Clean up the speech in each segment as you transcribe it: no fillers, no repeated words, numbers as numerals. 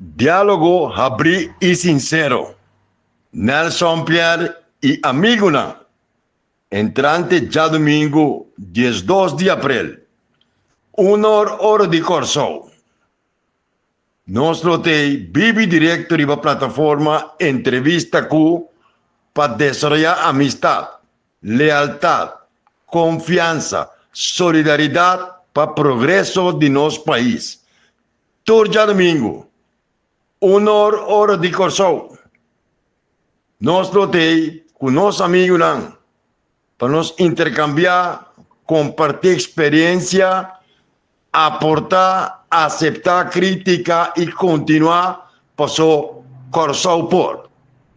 Diálogo habrí i sinsero. Nelson Pierre i amigunan, entrante djadumingu 12 di aprel, un or ora di Kòrsou. Nos lo t'ei bibi direkto riba plataforma Entrevista Ku pa desaroyá amistat, lealtat, konfiansa, solidaridat pa progreso di nos pais. Tur djadumingu, un or ora di Kòrsou, nos lo t'ei ku nos amigunan pa nos interkambiá, kompartí eksperensia, aportá, aseptá krítika i kontinuá paso Kòrsou por.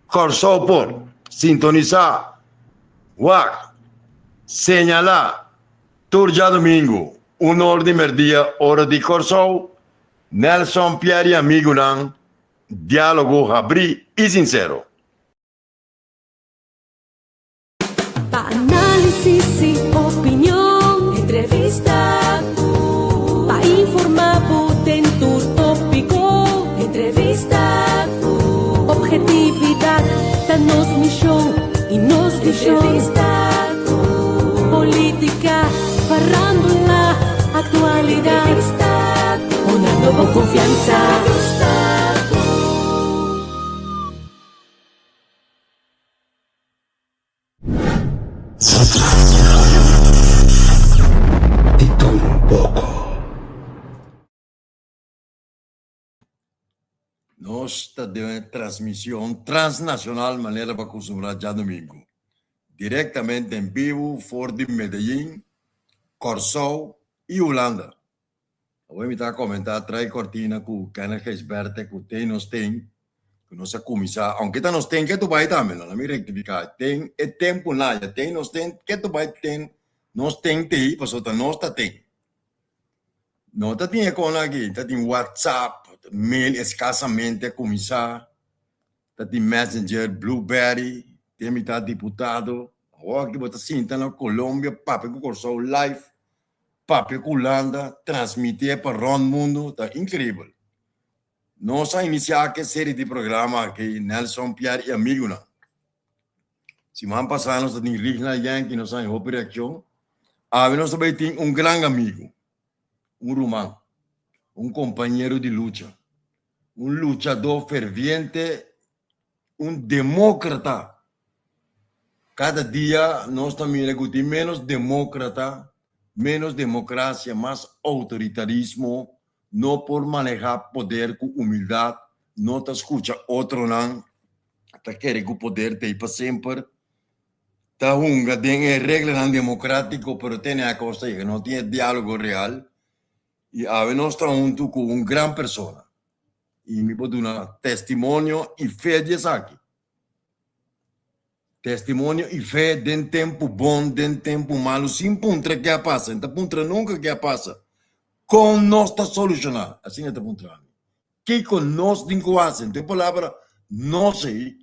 Kòrsou por. Sintonisá, wak, señalá. Tur djadumingu, un or di merdia ora di Kòrsou, Nelson Pierre i amigunan, diálogo habrí i sinsero. Pa análisis i opinion, entrevista ku. Pa informá bo den tur tópiko, entrevista ku. Obhetividat ta nos mishon i nos vishon. Entrevista ku. Polítika, farándula, aktualidat. Entrevista ku. Honrando bo konfiansa. Entrevista ku. Di tur un poko. Nos ta den e transmision transnacional manera bo a custumbrá djadomingo, directamente en bibu for di Medellin, Kòrsou i Hulanda. Awor mi ta comenta trai cortina cu Kenneth Gijsberte cu ten nos ten cu nos a cuminsa, aunke ta nos ten ketu bay tambe, no, mi rectifica, ten e tempo na ya ten nos ten ketu bay ten nos ten tei pasobra ta nos ta ten. No ta tin e con aki, ta tin WhatsApp, mail escasamente a cuminsa, ta tin Messenger, Blueberry, tin mitad diputado, awor aki bo ta sinta na Colombia papia cu Corsou live. Papia ku Hulanda, transmitié pa rònt mundu, ta inkreibel. Nos a inisiá ku e seri di programa aki, Nelson Pierre i amigunan. Siman pasá nos ta tin Rignald Yankee, nos a haña hopi reakshon. Awe nos ta bai tin un gran amigu, un ruman, un kompañero di lucha, un luchadó ferviente, un demókrata. Kada dia nos ta mira ku tin ménos demókrata, ménos demokrasia, mas outoritarismo, no por manehá poder ku humildat, no ta skucha otronan, ta kere ku poder ta ei pa semper, ta hunga den e reglanan demokrátiko pero tene a kosta yega, no tin e diálogo real. I awe nos ta huntu ku un gran persona i mi por duna testimonio i fe di esaki. Testimonio i fe den tempu bon, den tempu malu, sin puntra ke a pasa. N ta puntra nunka ke a pasa. Kon nos ta solushoná? Asina e ta puntra mi. Kiko nos tin ku hasi? Anto e palabra nos ei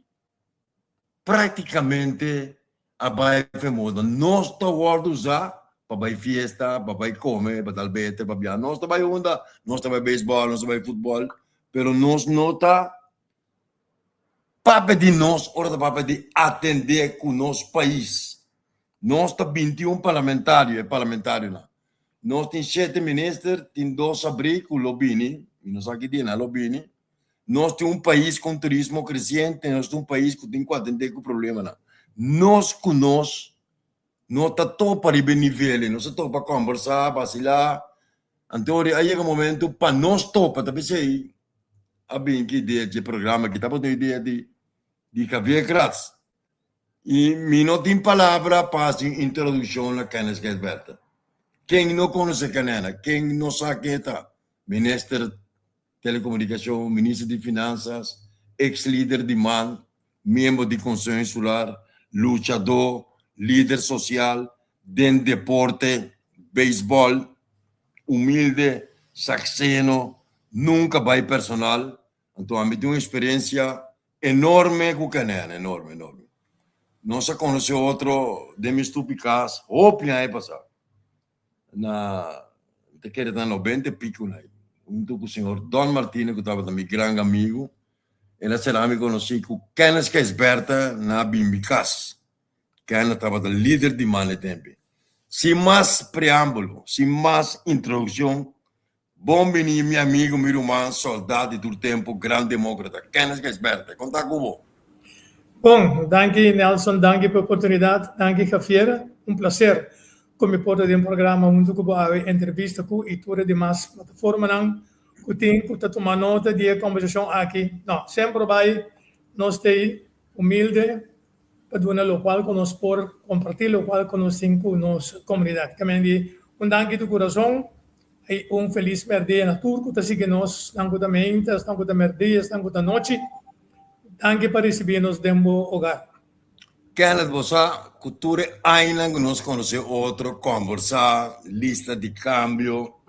práktikamente a bai fe moda. Nos ta wòrdu usá pa bai fiesta, pa bai kome, pa tal bete, pa biaha. Nos ta bai unda? Nos ta bai beisbòl, nos ta bai futbòl, pero nos no ta Papia di nos ora ta papia di atendé ku nos pais. Nos ta 21 parlamentario, e parlamentarionan. Nos tin shete minister, tin dos abrí ku lo bini, mi no sa ki dia nan lo bini. Nos tin un pais ku un turismo kresiente, nos tin un pais ku tin ku atendé ku problemanan. Nos ku nos no ta topa riba e nivel ei, nos ta topa kòmbersá, basilá. Anto a yega momento pa nos topa, ta p'esei a bin ki idea dje programa aki tabata un idea di di Javier Kratz y mi no tin palabra pa haci un introduccion na Kenneth Gijsbertha. Ken no conoce Kanena? Ken no sa ken e ta? Minister Telecomunicacion, Minister di Finanzas, ex lider di man, miembro di Conseho Insular, luchador, lider social den deporte, beisbol, humilde, sakseno, nunka bai personal. Anto ami tin un eksperensia enorme ku Kanena, enorme, enorme. Nos a konosé otro den mi stupi kas hopi aña pasá, na, mi ta kere ta na nobenta i piko na ei. Huntu ku señor Don Martino ku tabata mi gran amigu, el a sera mi konosí ku Kenneth Gijsbertha na bin mi kas. Kenneth tabata lider di man e tempu. Sin mas preámbulo, sin mas introdukshon, bon bini mi amigu, mi ruman, sòldat di tur tempu, gran demókrata, Kenneth Gijsbertha. Kon ta ku bo? Bon, danki Nelson, danki pa e oportunidat, danki Javier, un plaser ku mi por ta den programa huntu ku bo awe entrevista ku i tur e demas plataformanan ku tin ku ta tuma nota di e kombersashon aki. No, semper bai nos ta ei humilde pa duna lokual ku nos por kompartí lokual ku nos tin ku nos komunidat. Kamendi un danki di kurason i un felis mèrdia na tur ku ta sigui nos, esnan ku ta meinta, esnan ku ta mèrdia, esnan ku ta nochi. Danki pa risibí nos den bo hogar. Kenneth, bo sa ku tur e añanan ku nos konosé otro, kòmbersá, lista di kambio,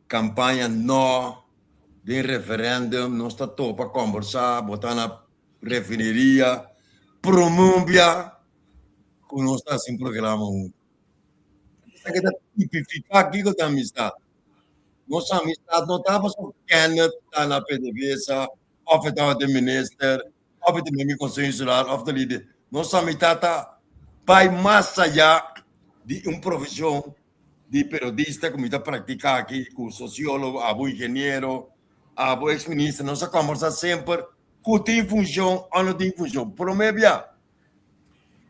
kampaña nò, den referèndum nos ta topa kòmbersá, bo ta na refineria, promumbia ku nos ta hasi un programa huntu. Esaki ta tipifiká kiko ta amistat. Nos amistat no ta pasobra Kenneth ta na PDVSA òf e tabata minister òf e ta miembro di Konseho Insular òf ta lider. Nos amistat ta bai mas ayá di un profeshon di periodista ku mi ta praktiká aki ku sosiólogo, abo ingeniero, abo eks minister. Nos a kòmbersá semper ku tin funshon òf no tin funshon. Promé bia.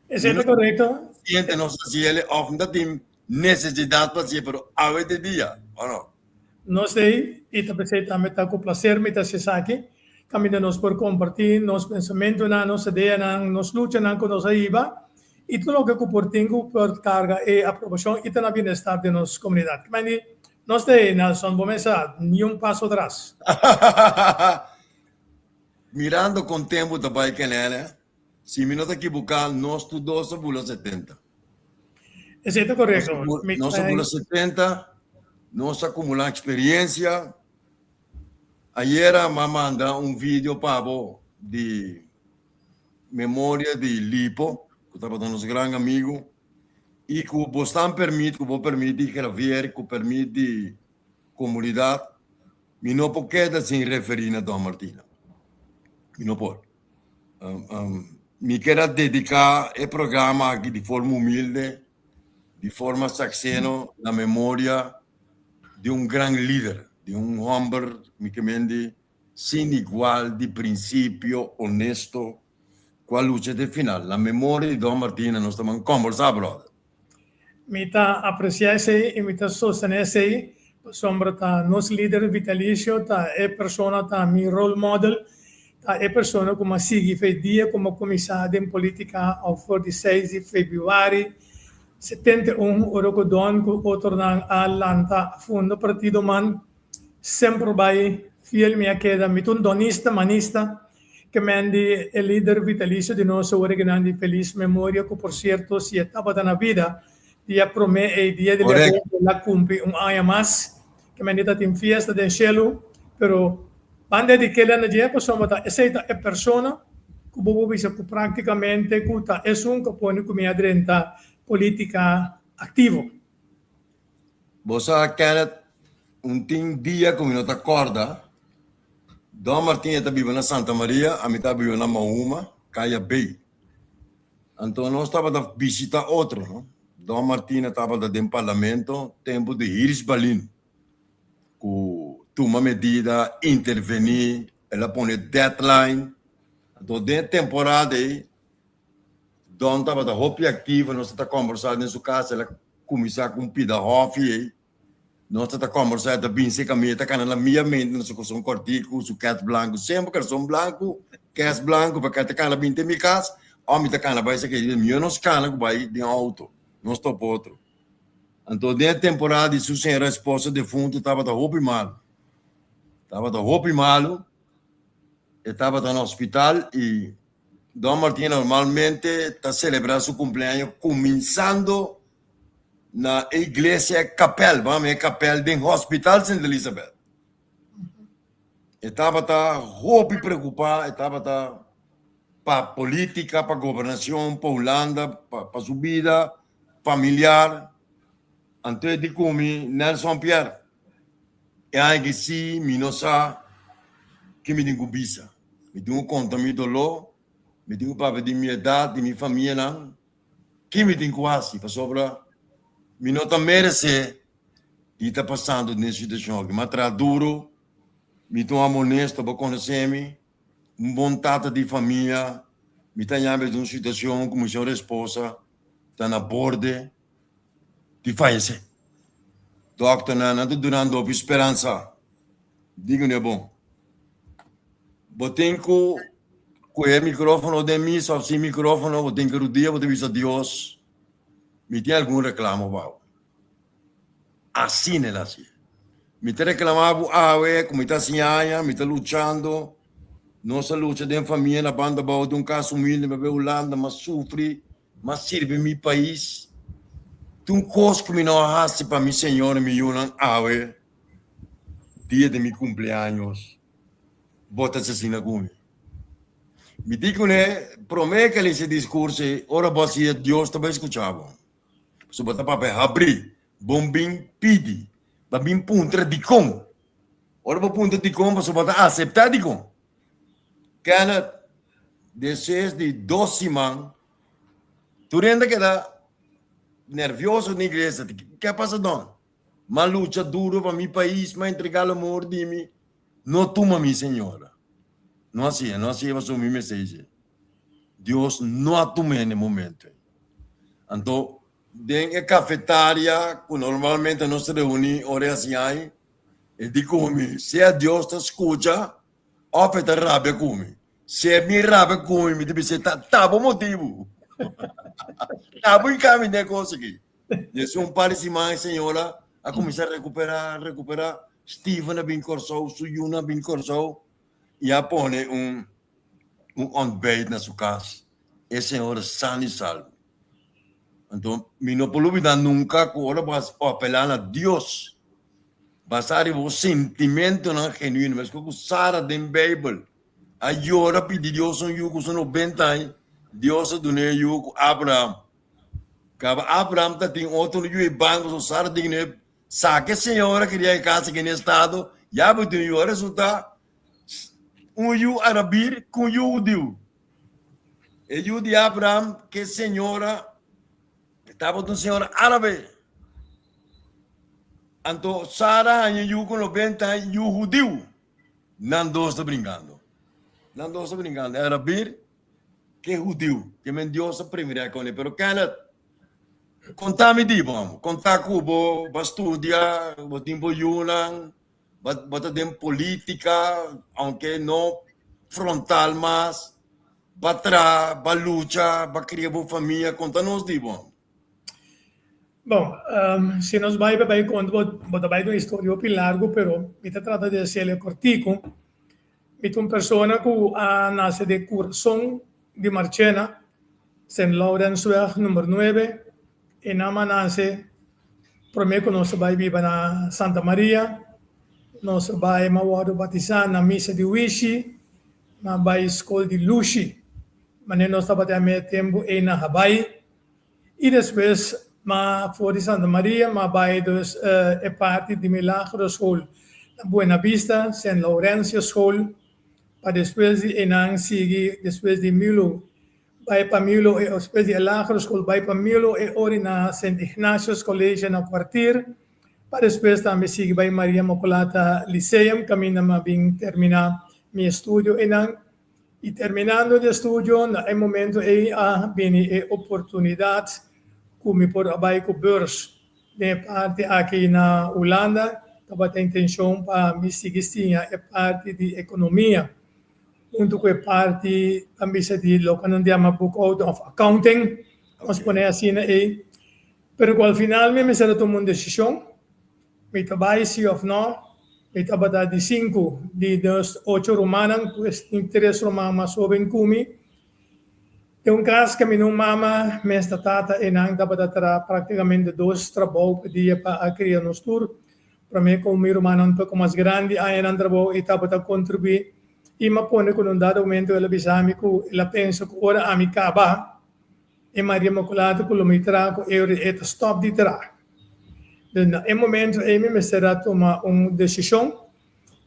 Esei ta korekto. Siente nos hasi el òf no ta tin nesesidat pa hasié, pero awe ta e dia, òf no? Nos ei, i ta p'esei tambe ta ku plaser mi ta hasi esaki, kaminda nos por kompartí nos pensamentunan, nos ideanan, nos luchanan ku nos a hiba i tur loke ku por tin ku por karga e aprobashon i ta na bienestar di nos komunidat. Kimendi nos ta ei, Nelson, bo mesa niun paso atras. Mirando kon tempu ta bai kenene, si mi no ta kibuká nos tur dos a bula 70. Esei ta korekto. Nos a bula 70, nos a kumulá eksperensia. Ayera m'a manda un video pa bo di memoria di Lipo, ku tabata nos gran amigu, i ku bosnan permit, ku bo permit di Javier, ku permit di komunidat, mi no por keda sin referí na Don Martina. Mi no por. Mi kier a dediká e programa aki di forma humilde, di forma sakseno, na memoria di un gran lider, di un hòmber, mi ke men di, sin igual, di prinsipio, honesto, ku a lucha te final. Na memoria di Don Martina nos ta ban kòmbersá, bròder. Mi ta apresiá esei i mi ta sostené esei pasobra ta nos lider vitalicio, ta e persona ta mi role model, ta e persona ku mi a sigui fe dia ku mi a kuminsá den polítika òf for di seis di febrüari 71 ora ku Don ku otronan a lanta a funda Partido man. Semper bai fiel mi a keda. Mi ta un donista manista ke men di e lider vitalicio di nos awor kinan di felis memoria ku por sierto si e tabata na bida dia prome ei dia di Leopoldo el a kumpli un aña mas ke men di ta tin fiesta den shelu pero banda di kela na dje pasobra ta esei ta e persona ku bo por bisa ku praktikamente ku ta esun ku a pone ku mi a drenta politika aktivo. Bo sa, Kenneth, un tin dia ku mi no ta kòrda, Don Martin e ta biba na Santa Maria, ami ta biba na Mahuma, Kaya Bay. Anto nos tabata bishita otro, no? Don Martin a tabata den parlamento tempu di Hirsch Balin, ku tuma medida, intervení, el a pone deadline. Anto den e temporada ei, Don tabata hopi aktivo, nos ta kòmbersá den su kas, el a kuminsá ku un pida hòfi ei. Nos ta ta kòmbersá, e ta bin serka mi, e ta kana na mi mente na su karson kòrtiku, su kèts blanku, semper karson blanku, kèts blanku, pasobra e ta kana bin te mi kas, òf mi ta kana bai serka e. Mihó nos kana ku bai den outo, nos topa otro. Anto den e temporada di su señora esposa defuntu tabata hopi malu, tabata hopi malu, e tabata na hospital i Don Martin normalmente ta celebra su cumpleaños cuminsando na e iglesia kapel, vamos e kapel den Hospital Sint Elisabeth. E tabata hopi preocupa, e tabata pa politica, pa gobernacion, pa Hulanda, pa, pa su bida familiar. Anto e di cu mi, Nelson Pierre. E aña aki si mi no sa ke mi tin ku bisa. Mi tin ku konta mi doló, mi tin ku papia di mi edat, di mi famianan, ke mi tin ku hasi pasobra mi no ta meresé di ta pasando den e situashon aki. Mi a traha duru, mi ta un hòmber honesto, bo konosé mi, un bon tata di famia, mi ta ña den un situashon ku mi señora esposa ta na borde di fayesé. Dòkternan nan ta dunando hopi speransa. Diga mi bon. Bo tin ku kohe mikrófono den misa òf sin mikrófono, bo tin ku rudia, bo ta bisa Dios, mi tin algun reklamo pa bo. Asina el a hasié. Mi ta reklamá bo awe ku mi ta hasi aña, mi ta luchando. Nos a lucha den famia na banda abou di un kas humilde, mi a bai Hulanda, mi a sufri. M'a sirbi mi pais. Tin un kos ku mi no a hasi pa mi señor i mi yunan awe, dia di mi kumpleaños. Bo ta asesina ku mi. Mi di kuné, promé ku el hasi e diskurso ei, ora bo hasié, Dios ta bai skucha bo. Pasobra bo ta papia habrí, bon bin pidi, bo bin puntra dikon. Ora bo puntra dikon, pasobra bo ta aseptá dikon. Kenneth, despues di dos siman, tur hende a keda nervioso den iglesia. Ke a pasa don? M'a lucha duro pa mi pais, m'a entrega lo mehor di mi. No tuma mi señora. No hasié, no hasié pasobra mi mester hasié. Dios no a tum'é na e momento ei. Anto, den e kafetaria ku normalmente nos ta reuní ora e hasi ai, e di ku mi, sea Dios ta skucha Of e ta rabia ku mi. Si e bin rabia ku mi, mi ta bisa, ta, ta bo motibu. Ta bo hinka mi den e kos aki. Despues un par di siman e señora a kuminsá rekuperá, rekuperá. Steven a bin Kòrsou, su yunan a bin Kòrsou i a pone un un ontbijt na su kas. E señora san i salvo. Anto mi no por lubidá nunka ku ora bo a apelá na Dios, Basá riba bo sentimentonan genuino, meskos ku Sara den Beibel a yora pidi Dios un yu ku su nobenta aña, Dios a dun'é e yu ku Abraham. Kaba Abraham ta tin otro yu e ban pasobra Sara tin ne saka e señora kria e kas aki na estado, ya bo tin un yu. A resulta un yu arabir ku un yu hudiu. E yu di Abraham ku e señora tabata un señora árabe. Anto Sara haña yu ku nobenta yu hudiu. Nan dos ta brinkando. Nan dos ta brinkando. E rabir ke hudiu. Ke men Dios a primirá kon e. Pero Kenneth, konta mi di bo amo. Konta ku bo ba studia, bo tin bo yunan, bo ta den politika, aunke no frontal mas. Ba traha, ba lucha, ba kria bo famia. Konta nos di bo amo. Bon, si nos bai pa bai konta bo, bo ta bai ku un historia hopi largu, pero mi ta trata di hasiel kortiku. Mi ta un persona ku a nase den kurason di Marchena, Sint Laurensweg number nuebe. E nan a nase promé ku nos a bai biba na Santa Maria. Nos a bai, mi a wòrdu batisá na misa di Wishi, mi a bai skol di Lushi. Manera nos tabata e tempu ei na Habai. I despues m'a for di Santa Maria m'a bai dus e parti di Milagro School na Buena Vista, Sint Laurentia School, pa despues di einan sigui despues di Milo bai pa Milo e despues di e lagere school bai pa Milo e ori na Sint Ignatius College na Kwartier, pa despues tambe sigui bai Maria Immaculata Lyceum kaminda m'a bin termina mi estudio einan. I terminando di estudio, na e momento ei a bini e oportunidat ku mi por a bai ku beurs den e parti aki na Hulanda. Tabata intenshon pa mi sigui siña e parti di ekonomia huntu ku e parti ta bisa di loke nan ta yama boekhouding òf accounting, nos pone asina ei. Pero ku al final mi mester a tuma un desishon. Mi ta bai si of no? Mi tabata di sinku di nos ocho rumannan, pues tin tres ruman mas hoben ku mi. Den un kas kaminda un mama mes ta tata i nan tabata traha praktikamente dos trabou pa dia pa a kria nos tur. Promé ku mi rumannan un poko mas grandi a haña nan trabou i tabata kontribuí. I m'a pone ku na un dado momento el a bisa mi ku el a pensa ku ora ami kaba, E Maria Immaculata ku lo mi traha ku e ora e ta stòp di traha. Dus na e momento ei mi mester a tuma un desishon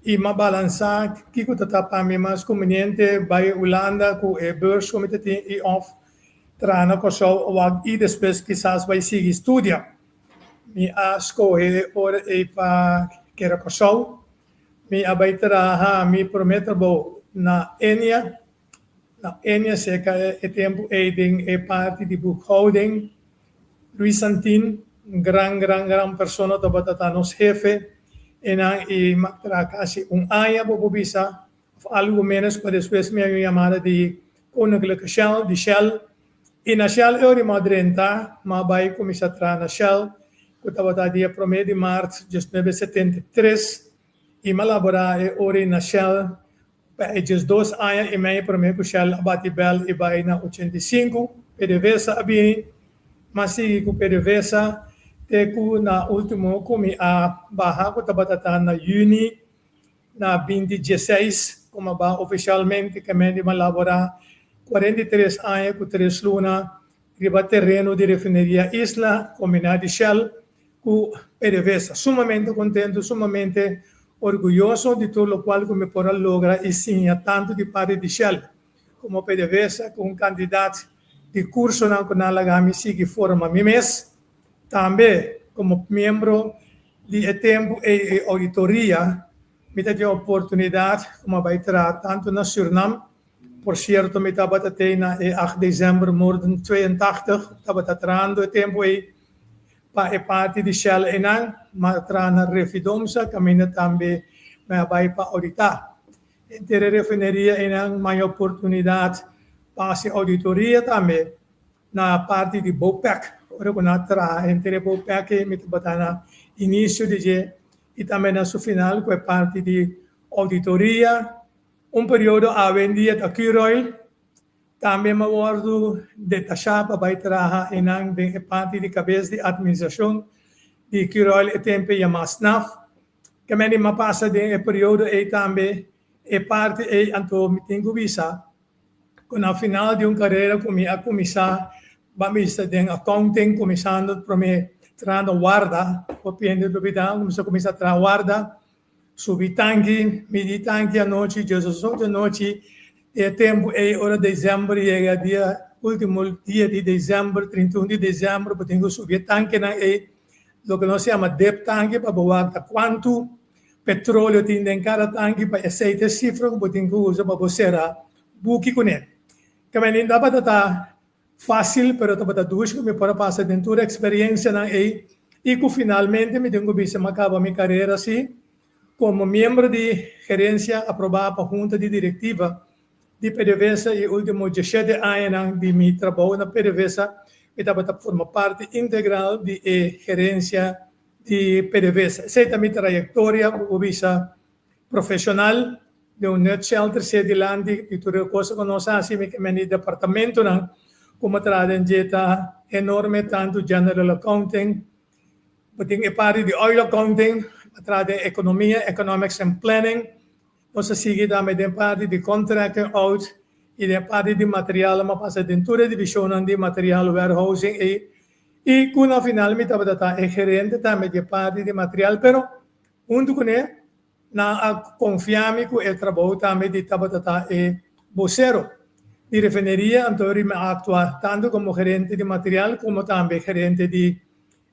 i m'a balansá kiko ta ta pa mi mas kumbiniente, bai Hulanda ku e beurs ku mi ta tin i òf traha na Kòrsou wak i despues kisas bai sigui studia. Mi a skohe ora ei pa keda Kòrsou. Mi a bai traha mi promé trabou na Enia. Na Enia seka e tempu ei den e parti di boekhouding. Luis Santin, un gran gran gran persona tabata ta nos hefe einan i mi a traha kasi un aña bo por bisa of algu menos pa despues mi a un yamada di Koninklijke Shell, di Shell. I na Shell e ora mi a drenta, mi a bai kuminsá traha na Shell ku tabata dia promé di mart 1973 i mi a laborá e ora ei na Shell Pa e 12 aña i mei promé ku Shell a bati bèl i bai na 85, PDVSA a bini. M'a sigui ku PDVSA te ku na último ku mi a baha ku tabata ta na yüni na 2016 ku m'a baha ofishalmente ke men di m'a laborá 43 aña ku tres luna riba tereno di Refineria Isla kombiná di Shell ku PDVSA. Sumamente kontentu, sumamente orguyoso di tur lokual ku mi por a logra i siña tantu di parti di Shell komo PDVSA ku un kantidat di kursonan ku nan laga mi sigui forma mi mes. Tambe komo miembro di e tempu ei e ouditoria mi ta tin oportunidat ku mi a bai traha tantu na Surnam, por sierto mi tabata tei na e 8 desèmber moorden 82, tabata trahando e tempu ei Pa e parti di Shell einan, mi a traha na Refidomsa, kaminda tambe mi a bai pa ouditá. Henter e refineria einan mi a oportunidat pa hasi ouditoria tambe na parti di Bopec. Ora ku nan a traha henter e Bopec ei mi tabata na inisio di dje i tambe na su final ku e parti di ouditoria. Un periodo awendia ta Curoil. Tambe m'a wòrdu detashá pa bai traha einan den e parti di kabes di atministrashon di Curoil e tempu e yamá SNAF. Kemende m'a pasa den e periodo ei tambe e parti ei anto mi tin ku bisa ku na final di un karera ku mi a kuminsá ban bisa den accounting kuminsando promé trahando warda hopi hende lo bida kuminsá kuminsá traha warda Subi tanki, midi tanki anochi, djesoso di anochi, e tempu ei ora dezèmber yega, dia ultimo dia di dezèmber, 31 di dezèmber, bo tin ku subi e tankinan ei, loke nos yama dip tanki, pa bo wak ta kuantu petroleo tin den kada tanki, pa esei ta e sifra ku bo tin ku usa pa bo sera buki kuné. Kaminda tabata ta Fácil, pero tabata dushi ku mi por a pasa den tur e eksperiencianan ei i ku finalmente mi tin ku bisa mi a kaba mi karera si komo miembro di gerensia aprobá pa hunta di direktiva di PDVSA i último 17 añanan di mi trabou na PDVSA mi tabata forma parti integral di e gerensia di PDVSA. Esei ta mi trayektoria, bo por bisa Profesional den un nutshell trece dilanti di tur e cosa cu nos a haci mi ke men di departamentonan cu mi a traha den dje ta enorme tanto general accounting bo tin e parti di oil accounting a traha den economia economics and planning nos a sigui tambe den parti di contracting out y den parti di material mi a pasa den tur e divisionnan di material warehousing ey y cu na final mi tabata ta e gerente tambe di e parti di material pero Huntu kuné, nan a konfia mi ku e trabou tambe di tabata ta e bosero di refineria, anto ri mi a aktua tantu komo gerente di material komo tambe gerente di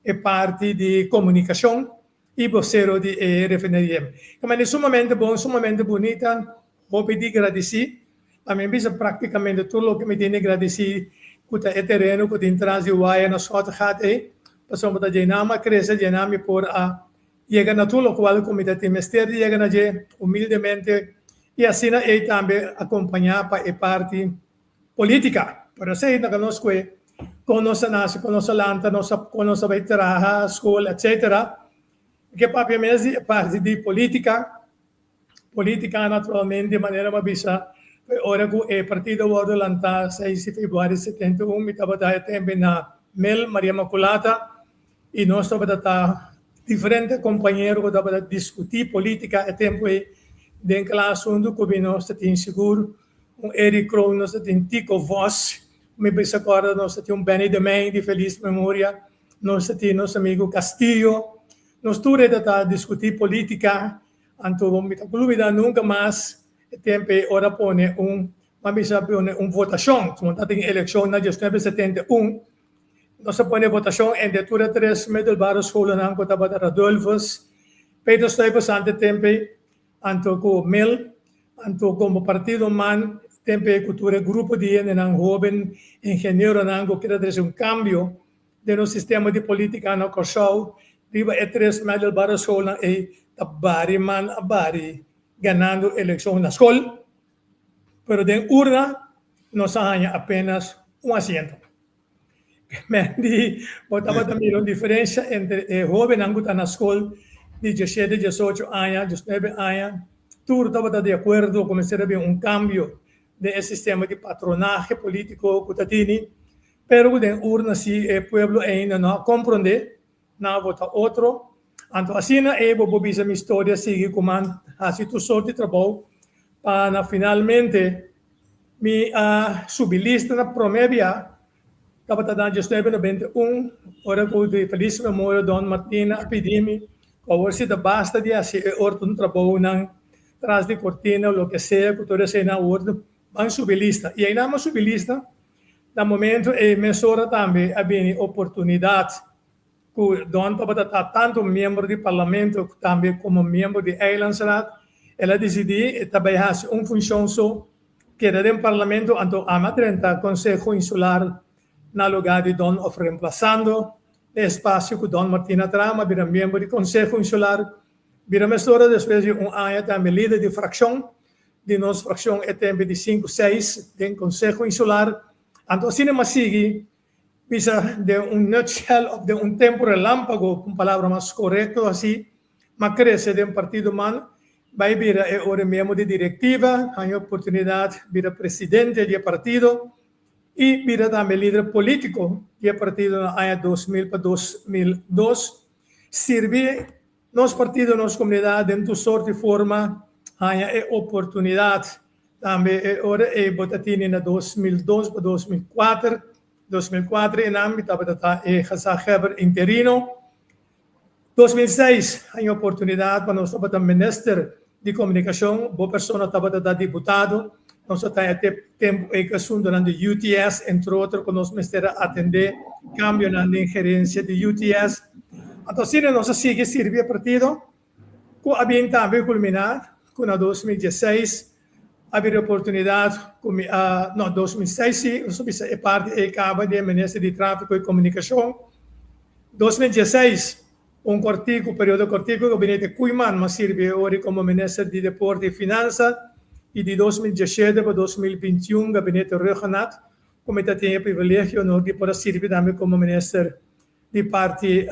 e parti di komunikashon i bosero di e refineria. Ta manera sumamente bon, sumamente bunita, hopi di gradisí. Pa mi bisa praktikamente tur loke mi tin di gradisí ku ta e tereno ku tin tras di waya na Schottegat ei, pasobra ta dje nan mi a krese, dje nan mi por a Yega na tur lokual ku mi ta tin mester di yega na dje humildemente i asina ei tambe akompañá pa e parti polítika. Pero esei ta nos kue kon nos a nase, kon nos a lanta, nos a kon nos a bai traha, skol, etsetera. Mi ke papia mes di e parti di polítika. Polítika naturalmente manera mi a bisa e ora ku e partido a wòrdu lantá 6 di febrüari 71 mi tabata e tempu na Mel Maria Makulata i nos tabata ta diferente kompañero ku tabata diskutí polítika e tempu ei den klas huntu ku mi nos ta tin sigur un Eric Kroon nos ta tin Tico Vos mi bisa kòrda nos ta tin un Benny de Meij di felis memoria nos ta tin nos amigu Castillo. Nos tur e ta diskutí polítika, anto mi ta lubidá nunka mas e tempu ei ora pone un, ban bisa pone un votashon, como ta tin elekshon na 1971, nos a pone votashon entre tur e tres middelbare scholennan ku tabata Radulphus, Peter Stuyvesant e tempu ei, anto ku mil, anto komo partido man tempu ei ku tur e grupo di hendenan hoben, ingenieronan ku keda trese un kambio den nos sistema di politica na Kòrsou riba e tres middelbare schoolnan ei ta bari man a bari ganando elekshon na skol, pero den urna nos a haña apenas un asiento. Mendy, bo tabata mira un diferencia entre e hobennan ku ta na skol di diesshete, diesocho aña, diesnuebe aña, tur tabata di akuerdo ku mester a bin un kambio den e sistema di patronahe politico ku ta tini. Pero ku den urna si e pueblo ainda no a komprondé, nan a vota otro. Anto asina ei bo por bisa mi storia sigui ku man hasi tur sort di trabou pa na finalmente mi a subi lista na promé bia, tabata na 1991, ora ku di felis memoria Don Martina a pidi mi ku awor si ta basta di hasi e otro trabounan tras di kortina o loke sea ku tur eseinan awor ban subi lista. I einan mi a subi lista. Na momento ei mesora tambe a bini oportunidat ku Don tabata ta tantu miembro di parlamento tambe komo miembro di Eilandsraad. El a disidí e ta bai hasi un funshon so, keda den parlamento anto ami a drenta Konseho Insular na lugá di Don òf remplasando e espasio ku Don Martina a traha. Mi a bira miembro di Konseho Insular, bira mesora despues di un aña tambe lider di frakshon di nos frakshon e tempe di sinku seis den Konseho Insular. Anto asina m'a sigui bisa den un nutshell òf den un tempu relámpago, ku un palabra mas korekto así, m'a krese den Partido man bai bira e ora miembro di direktiva, haña oportunidat bira presidente di e partido i bira tambe lider polítiko di e partido na aña 2000 pa 2002. Sirbi Nos partido, nos comunidad den tur sort di forma haña e oportunidad. Tambe e ora ey bo ta tini na 2002 pa 2004. 2004 enan mi tabata ta e gezaghebber interino. 2006 haña oportunidad pa nos tabata minister di comunicacion, bo persona tabata ta diputado. Nos a taña te tempo ey cu asuntonan di UTS, entre otro cu nos mester a atende cambionan den gerencia di UTS. Anto asina nos a sigui sirbi e partido cu a bin tambe culmina cu na 2016 a bira oportunidad cu mi a, no, 2006 si, nos a bisa e parti ey caba di e minister di Trafico y Comunicacion. 2016 Un kortiku, periodo kortiku, Gabinete Koeiman mas sirbi e ori komo Minister di Deporte i Finansa i di 2017 pa 2021 Gabinete Rhuggenaath ku mi ta tin e privilegio i onor di por a sirbi tambe komo Minister di parti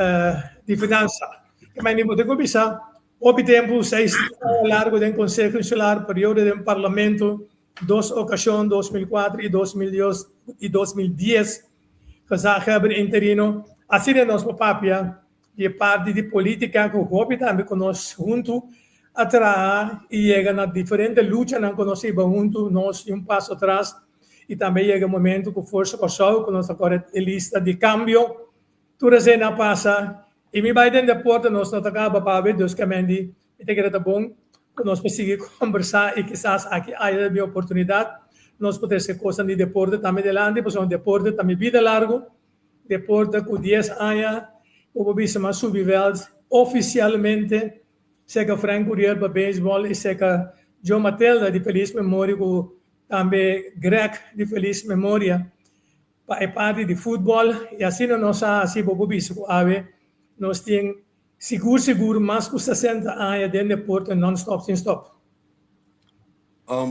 di Finansa. E mai mi bo tin ku bisa hopi tempu, seis aña largu den Konseho Insular, periodo den Parlamento, dos okashon, 2004 i 2010, Gezaghebber interino, asina nos por papia di e parti di politica cu hopi tambe cu nos hunto a traha y yega na diferente luchanan cu nos a hiba hunto, nos di un paso atras y tambe yega e momento cu Forsa Kòrsou cu nos a kore e lista di cambio, tur esei a pasa y mi bay den deporte nos no ta caba pabia dus ke men di Mi ta kere ta bon ku nos por sigui kombersá i kisas aki aya ta bin oportunidat nos por trese kosnan di deporte tambe dilanti pasobra deporte ta mi bida largu. Deporte ku dies aña bo por bisa mas subi vèlt ofisialmente seka Frank Curiel pa beisbòl i seka Joe Matelda di felis memoria ku tambe Greg di felis memoria pa e parti di futbòl i asina nos a hasi bo por bisa ku awe nos tin Sigur sigur mas ku 60 aña den deporte non stop sin stop.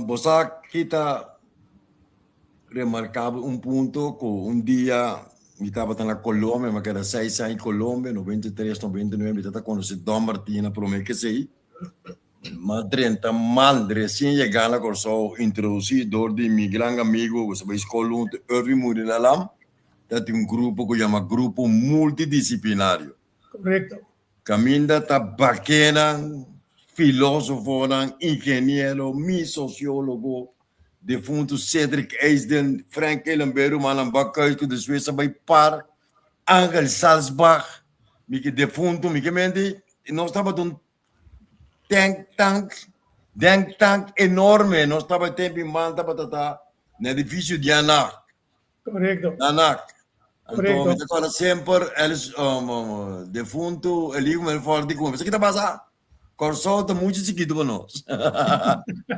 Bo sa ki ta remarkabel un punto ku un dia mi tabata na Colombia, mi a keda seis aña Colombia, 93, 99, mi tabata konosé Don Martina promé ke esei. Mi a drenta man resien yegá na Kòrsou, introdusí dor di mi gran amigu ku sa bai skol huntu, Irving Murilalam, ta tin un grupo ku yama Grupo Multidisiplinario. Correcto. Caminda ta bakenan, filosofonan, ingeniero, mi sociologo, defunto Cedric Eisden, Frank Ellenberg, rumannan Bakhuis cu despues a bay par, Angel Salsbach. Mi ke defuntu, mi ke menti, nos tabata un tank tank, denk tank enorme, nos tabata tempo in man tabata ta na edifisio di Anak. Correcto. Anak. Anto Correcto. mi ta kòrda semper Ellis um, um, defuntu Elihu Melfort di kuma, sa ki ta pasa? Kòrsou ta muchu chikitu pa nos.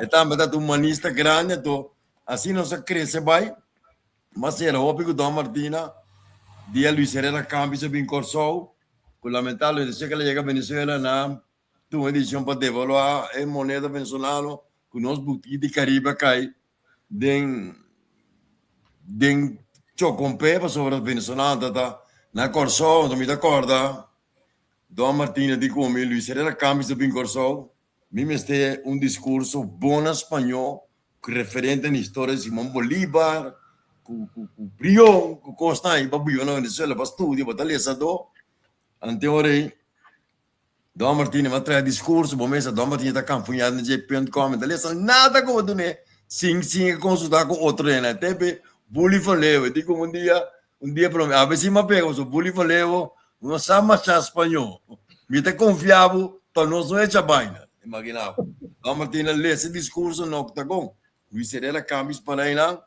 E tambe ta un humanista grandi, anto asina nos a krese bai. Mas era hopi ku Don Martina dia Luis Herrera Campis a bin Kòrsou, ku lamentablemente despues ku el a yega Venezuela nan tuma e desishon pa devaluá e moneda venezolano ku nos buki di Karibe a kai den den chokompé pasobra venezolano ta ta na Kòrsou. Anto mi ta kòrda Don Martina di ku mi Luis Herrera Campis a bin Kòrsou. Mi mester un discurso bon na spañó cu referente na historia di Simón Bolívar, cu cu cu Brión, cu cosnan ahí pa biba na Venezuela, pa studia, pa ta lesadó. Ante ora ei, Don Martínez a traha discurso, bo mesa Don Martínez ta canfuñá na dje punt com, e ta lesa nada cu bo dun'é sin sin e consultá cu otro hende. Te pe Bully van Leeuwen, di como un dia, un dia prome, awe si m'a pega, pasobra Bully van Leeuwen no sa mashá spañó. Mi ta konfia bo pa nos no echa baina. Imagina bo. Don Martin a lesa e diskurso na Octagon. Luis Herrera Campis para einan.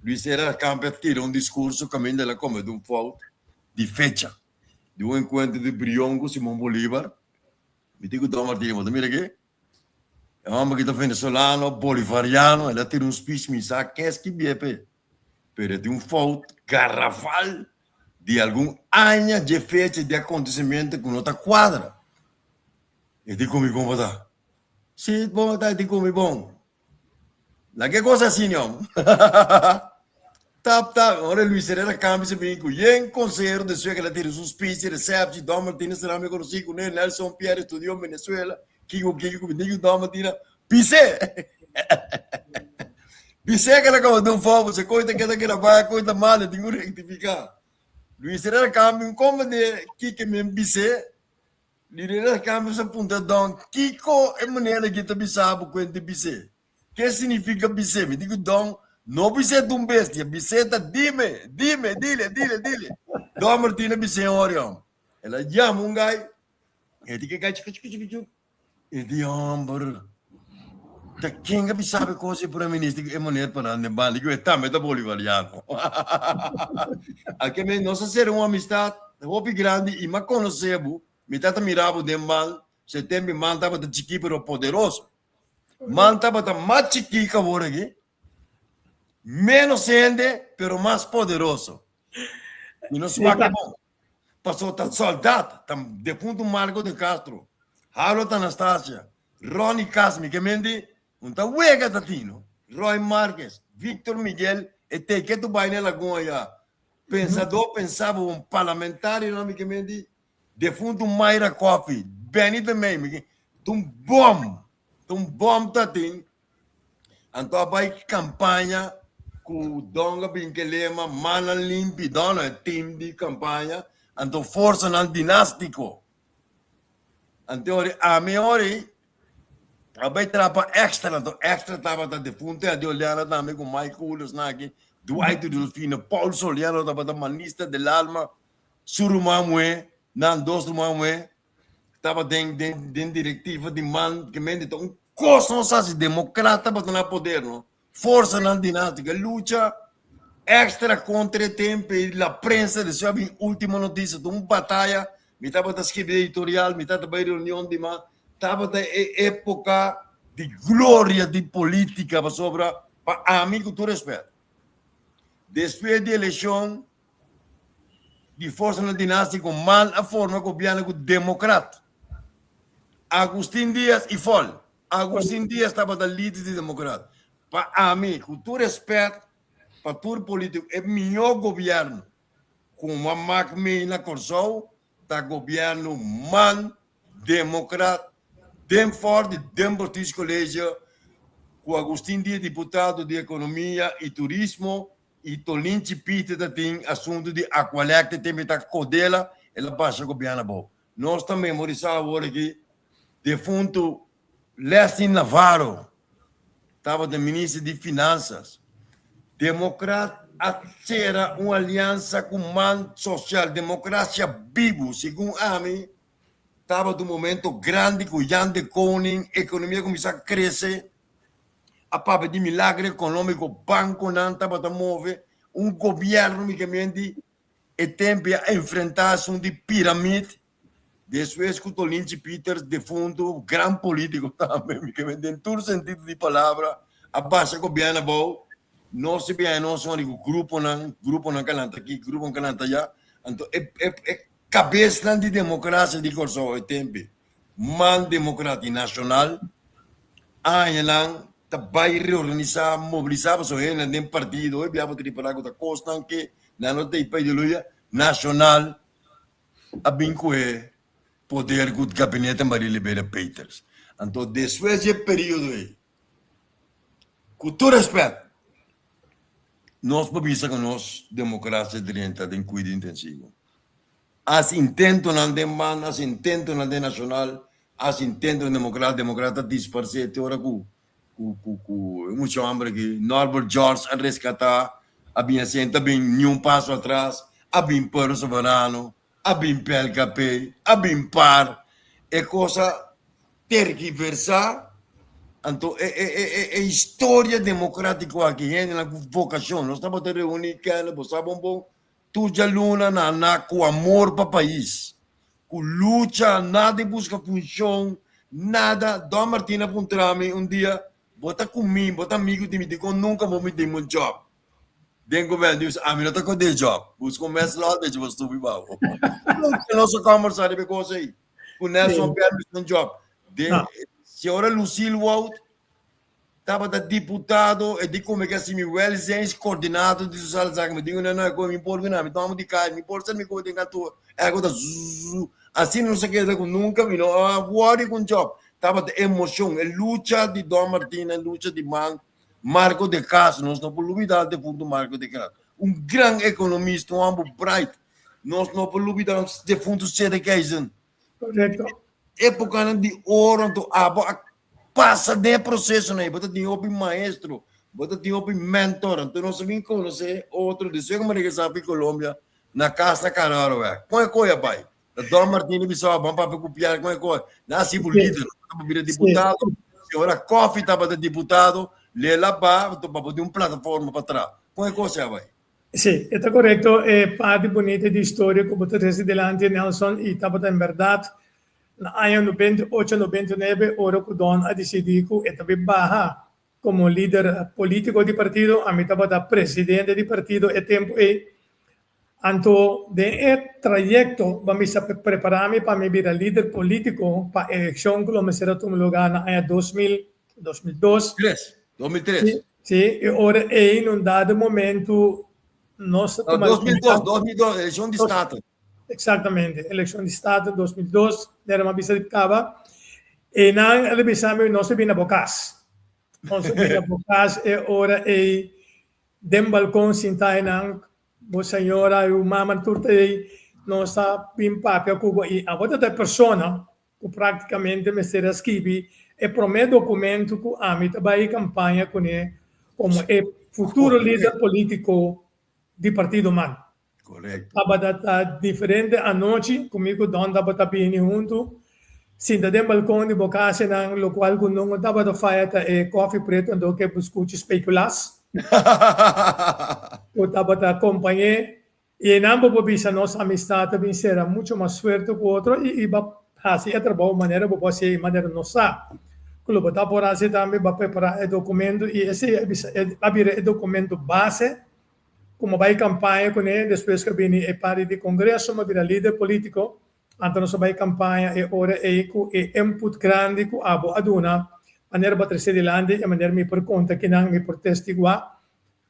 Luis Herrera Campis a tira un diskurso kaminda el a komete un fout di fecha di un enkuentro di Brion ku Simon Bolivar. Mi tin ku Don Martin, bo ta mira aki? E homber aki ta venezolano, bolivariano, el a tira un speech mi sa kes ki bie p'e. Pero e tin un fout garrafal di algun aña dje fecha di acontecimiento cu no ta cuadra. E di cu mi con bo ta? Si, bon ta, e di cu mi bon. Laga e cos asina, hom. Tap, tap. Ora Luis Herrera cambia se bin cu yen consehero despues cu el a tira su speech di receptie, Don Martinez será mi conoci cu ne, Nelson Pierre estudió en Venezuela, Kiko, kiko, ku mi Don Martinez, Bis'é! Bis'é ke el a kaba den fogo, se koi ta keda keda bai, koi ta mal, e tin ku rektifiká. Luis Herrera kambia un komba de kiko men bis'é, Luis Herrera kambia sa puntra Don, kiko e manera ki ta bisa bo ku e ta bis'é? Ke signifika bis'é? Mi di ku Don, no bis'é ta un bestia, bis'é ta dime, dime, dile, dile, dile. Don Martin a bis'é Orion. El a yama un gai, e di ke gai chiki chiki chiki chiki. E di homber, ta ken a bisa e kos e prome minister ku e muner pa nan den banda? Digo, e tambe ta bolivariano. Ake men nos a sera un amistad hopi grandi i m'a konosé bo, mi tata mira bo den man, se tempu man tabata chikí pero poderoso. Man tabata mas chikí ku awor aki, ménos hende pero mas poderoso. Mi no swak bon. Pasobra ta soldat, ta defuntu Marco de Castro, Harold Anastasia, Ronnie Casmi, ke men di un ta wega ta tino, Roy Marques, Victor Miguel, e te ke tu bai na lagun aya. Pensador pensaba un parlamentario nan mi ke men di defuntu Mayra Coffie, Benny de Mey, mi ke ta un bom, ta un bom ta tin. Anto a bai campaña cu Don a bin ke lema Mannan Limpi, Don e team di campaña, anto forsanan dinastico. Anto ori ami ori a bai traha pa Extra, anto Extra tabata defunto Adi Oleana tambe cu Mike Koolers nan aki, Dwight Rudolfino, Paul Soliano tabata manista del alma, su ruman muhe, nan dos ruman muhe. Taba den den den directiva di man ke men di ta un kos nos hasi demokrat tabata na poder no forsanan dinastika lucha extra kontra e tempo i la prensa despues a bin ultimo noticia ta un bataya mi tabata skirbi editorial mi tabata bai reunion di man tabata e epoka di gloria di politika pasobra pa ami ku tur respet despues di elekshon di forsanan dinástiko mal a forma gobièrnu ku demokrat. Agustin Dias i fòl. Agustin Dias tabata lider di demokrat. Pa ami, ku tur respèt pa tur polítiko, e mihó gobièrnu ku a mak mei na Kòrsou ta gobièrnu man demokrat den fòrti den Bestuurscollege ku Agustin Dias diputado di ekonomia i turismo I Tolinchi Pite ta tin asuntu di Aqualectra tembe ta Codela el a basha gobièrnu abou. Nos ta memorisá awor aki defuntu Leslie Navarro tabata minister di Finansas. Demokrat. a sera un aliansa ku man Sosialdemokrasia Bibu. Segun ami, tabata un momento grandi ku Jan de Koning, ekonomia a kuminsá krese, a papia di milagro ekonómiko, bankonan tabata move, un gobièrnu mikamente e tempu a enfrentá asun di piramid. Despues ku Tolinchi Pieters, defuntu, gran polítiko tambe, mi ke den tur sentido di palabra, a basha gobièrnu abou, nos si biaha nos hori ku gruponan, gruponan ka lanta aki, gruponan ka lanta allá, anto e e e kabesnan di demokrasia di Kòrsou e tempu, Man Demokrati Nashonal, añanan ta bai reorganisá, mobilisá pasobra hendenan den partido, hopi biaha bo ta ripará ku ta kosnan ke nan no ta ei pa ideologia nashonal. A bin ku e poder ku gabinete Maria Liberia Peters. Anto despues di e periodo ei, ku tur respet, nos por bisa ku nos demokrasia drenta den kuido intensivo. Hasi intentonan den banda, hasi intentonan den nashonal, hasi intentonan demokrat, demokrat ta disparsé te ora ku ku ku ku e mucha homber aki Norbert George a rescata a bin así ta bin ni un paso atras a bin Pueblo Soberano a bin PLKP a bin par e cosa tergiversa anto e e e e e historia democratico aki hendenan ku vocacion nos tabata reuni kende bo sa bon bon Tur djaluna na na ku amor pa pais, ku lucha, nada di buska funshon, nada. Don Martin a puntra mi un dia, Bo ta ku mi, bo ta amigu di mi, dikon nunka bo mi den un job den gobierno? Di bisa, ami no ta ku den job, buska un mes lòt dechi bo stupi bou. Nunka nos a kòmbersá riba e kos ei, ku Nelson Permis un job. Den, señora Lucille Wout Tabata diputado, e di come ke asi mi welzijns coordinator di sociale zaken, mi digo no no e come mi por bina, mi toma di kai, mi por ser mi come den kantoor, airco ta zzzz, asina no sa keda ku nunka mi no a worry ku un job, tabata emocion, e lucha di Don Martina, e lucha di man Marco de Castro, nos no por lubida defunto Marco de Castro, un gran economista, un homber bright, nos no por lubida defunto Cede Keijzen. Correcto. Épokanan di oro anto abo a pasa den e prosesonan ei. Bo ta tin hopi maestro, bo ta tin hopi mentor. Anto nos a bin konosé otro despues ku mi a regresá fi Colombia na kas na Kanaroweg. Kon e koe a bai? Ta Don Martin a bisa ban papia ku Pierre kon e koe. Nan a hasi bo lider, nan a bira diputado. Si ora Coffie tabata diputado, Lela ba, anto pa bo tin un plataforma pa traha. Kon e kos a bai? Sí, e ta korekto e parti bunita di historia ku bo ta trese dilanti, Nelson, i tabata en bèrdat na aña 98, 99 ora ku Don a disidí ku e ta bin baha komo lider polítiko di partido, ami tabata presidente di partido e tempu ei. Anto den e trayekto bo a mester prepará mi pa mi bira lider polítiko pa elekshon ku lo mester a tuma lugá na aña 2000, 2002. Tres, 2003. Sí, e ora ei, na un dado momento, nos a tuma... 2002, 2002, eleccion di Staten. Exactamente, eleccion di Staten, 2002, nera m'a bisa di caba. E nan a bisa mi, nos a bini na bo cas. Nos a bini na bo cas e ora ei, den balcon sinta einan, bo señora y bo mama tur ta ei, nos a bin papia cu bo y abo ta e persona ku práktikamente mester a skibi e promé dokumentu ku ami ta bai kampaña kuné komo e futuro lider polítiko di Partido man. Tabata ta diferente anochi ku mi ku Don tabata bini huntu sinta den balkon di bo kasanan lokual ku nunka tabata faya ta e kòfi pretu anto ku e buskuchi spekulas ku tabata kompañ'é. I einan bo por bisa nos amistad ta bin sera mucho mas fuerte ku otro i i ba hasi e trabou manera bo por hasié i manera nos sa ku lo bo ta por hasi tambe. Ba prepará e dokumento i esei a bisa a bira e dokumento base ku bo bai kampaña kuné. Despues ku a bini e parti di kongreso bo a bira lider polítiko, anto nos a bai kampaña e ora ei ku e input grandi ku abo a duna manera bo a trese dilanti i manera mi por konta kinan mi por testiguá.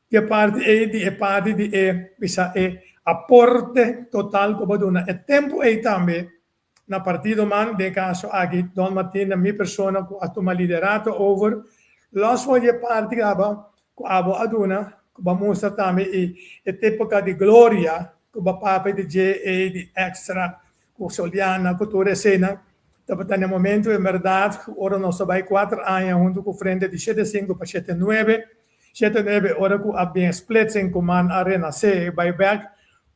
Di e parti ei di e parti di e bisa e aporte total ku bo duna e tempu ei tambe na partido man, den e kaso aki Don Martin na mi persona ku a tuma liderato over, los for di e parti kaba ku abo a duna ku bo a mustra tambe i e tepoka di gloria ku bo a papia di dje ei di extra ku Soliana ku tur eseinan tabata na e momento en berdad ku ora nos a bai kuater aña huntu ku Frente di shete sinku pa shete nuebe. 7 9 ora ku a bin splitsing ku man a renasé bai bèk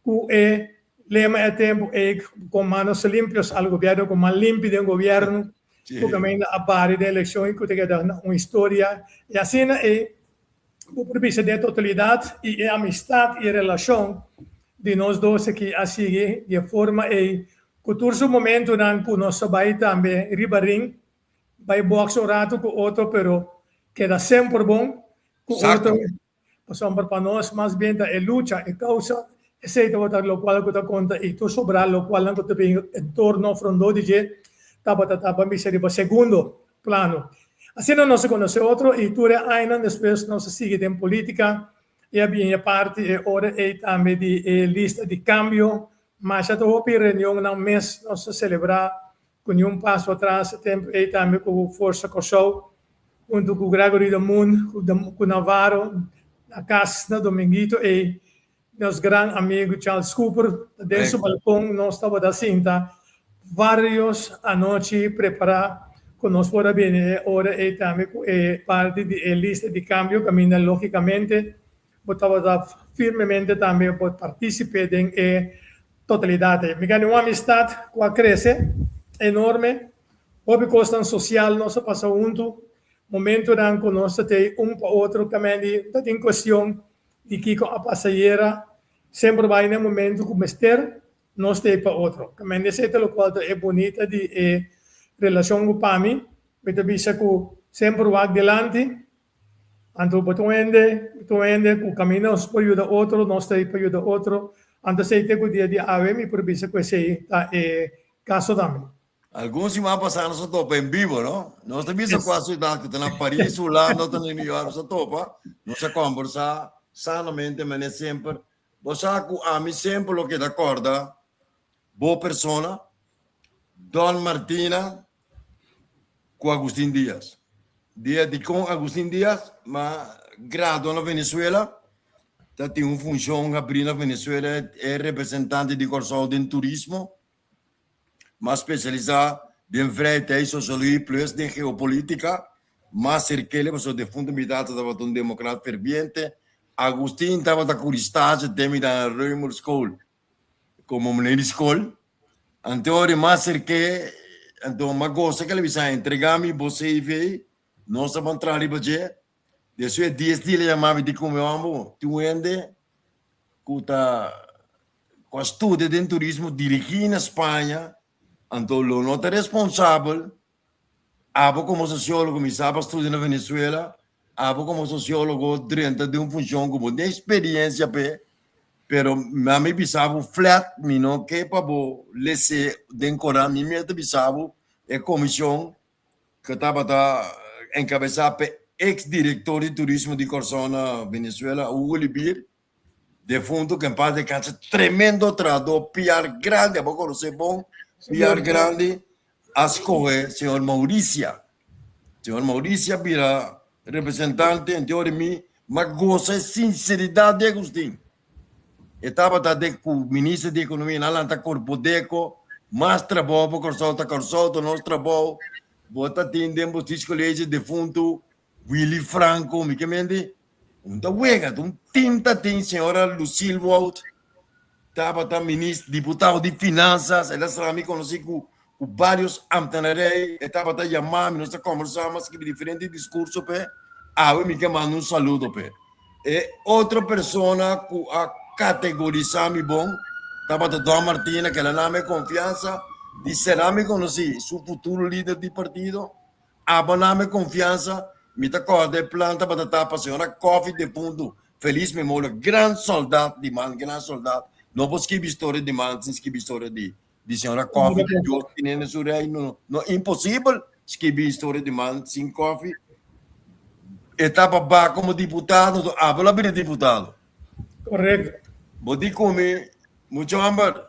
ku e lema e tempu ei "Con manos limpias al gobierno", ku man limpi den gobièrnu, ku kaminda a bari den elekshon i ku ta keda un historia. I asina ei bo por bisa den totalidat i e amistat i e relashon di nos dos aki a sigui di e forma ei ku tur su momentunan ku nos a bai tambe riba ring bai box un ratu ku otro, pero keda semper bon ku otro, pasobra pa nos mas bien ta e lucha, e causa, esey tabata locual cu ta conta y tur sobra locualnan cu ta bin entorno of rondó di dje tabata ta ban bisa riba segundo plano. Asina nos a conoce otro y tur e añanan despues nos a sigui den politica y a bin e parti e ora ey tambe di e lista di cambio. Masha ta hopi reunionnan mes nos a celebra ku ni un paso atras e tempu ei tambe ku Forsa Kòrsou huntu ku Gregory de Moon ku Navarro na kas na Dominguito ei nos gran amigu Charles Cooper ta den su balkon nos tabata sinta varios anochi prepará ku nos por a bini e ora ei tambe ku e parti di e lista di kambio kaminda lógikamente bo tabata firmemente tambe bo partisipe den e totalidat ei. Mi gana un amistat ku a krese enorme. Hopi kosnan sosial nos a pasa huntu, momentunan ku nos ta tei un pa otro kamendi ta tin kuestion di kiko a pasa ayera, semper bai na e momentu ku mester nos tei pa otro. Kamendi esei ta lokual ta e bunita di e relashon ku pa mi, mi ta bisa ku semper wak dilanti. Anto bo ta un hende, bo ta un hende ku kaminda nos por yuda otro, nos ta ei pa yuda otro. Anto esei te ku dia di awe mi por bisa ku esei ta e kaso tambe. Algun siman pasá nos a topa en bibo, no? Nos ta bisa kua siudat ku ta na Paris, Hulanda o ta na New York, nos a topa, nos a kòmbersá sanamente manera semper. Bo sa ku ami semper lo keda kòrda bo persona, Don Martina, ku Agustin Diaz. Dia dikon Agustin Diaz ma gradua na Venezuela, ta tin un funshon habrí na Venezuela, e representante di Kòrsou den turismo, mas spesialisá den vrijheid, sosiologia plus den geopolítika. Mas serkele pasobra defuntu mi tata tabata un demokrat ferviente. Agustin tabata kuri stage den mi na Römer School komo meneer di skol. Anto ora mas serk'é, anto m'a gosa ke el a bisa, Entregá mi bo CV, nos a ban traha riba dje. Despues dies dia el a yama mi di ku mi homber, tin un hende ku ta ku a studia den turismo dirigí na Spaña, anto lo no ta responsabel. Abo komo sosiólogo, mi sa bo a studia na Venezuela, abo komo sosiólogo drenta den un funshon ku bo tin eksperiensia p'e, pero mi bisa bo flat, mi no ke pa bo les'é den koran, mi mester bisa bo e komishon ku tabata enkabesá p'e eks direktor di turismo di Kòrsou na Venezuela, Hugo Libier, defunto, ku en pas deskanse, tremendo trahadó, PR grandi, abo konosé bon, PR grandi, a skohe señor Mauricia. Señor Mauricia bira representante, en teoria mi m'a gosa e sinseridat di Agustin. E tabata de ku minister di ekonomia, nan lanta Korpodeko, mas trabou pa Kòrsou ta Kòrsou ta nos trabou, bo ta tin den bo college defuntu Willy Franco, mi ke mende un ta wega, ta un team ta tin señora Lucille Wout tabata minis diputado di finanzas, el a sra mi konosí ku ku varios ambtenarei, e tabata yama mi, nos ta kombersá, mi a skibi diferente diskurso p'e, awe mi ke manda un saludo p'e. E otro persona ku a kategorisá mi bon tabata Don Martina, ke el a nami e konfiansa di sera mi konosí su futuro lider di partido. Abo na mi konfiansa, mi ta kòrda e plan tabata ta pa señora Coffie defuntu, felis memoria, gran sòldat di man, gran sòldat. No por skibi historia di man sin skibi historia di di señora Coffie, Dios tene na su reino. No imposibel skibi historia di man sin Coffie. E taba ba komo diputado, anto abo lo a bira diputado. Korekto. Bo di ku mi, mucha hòmber.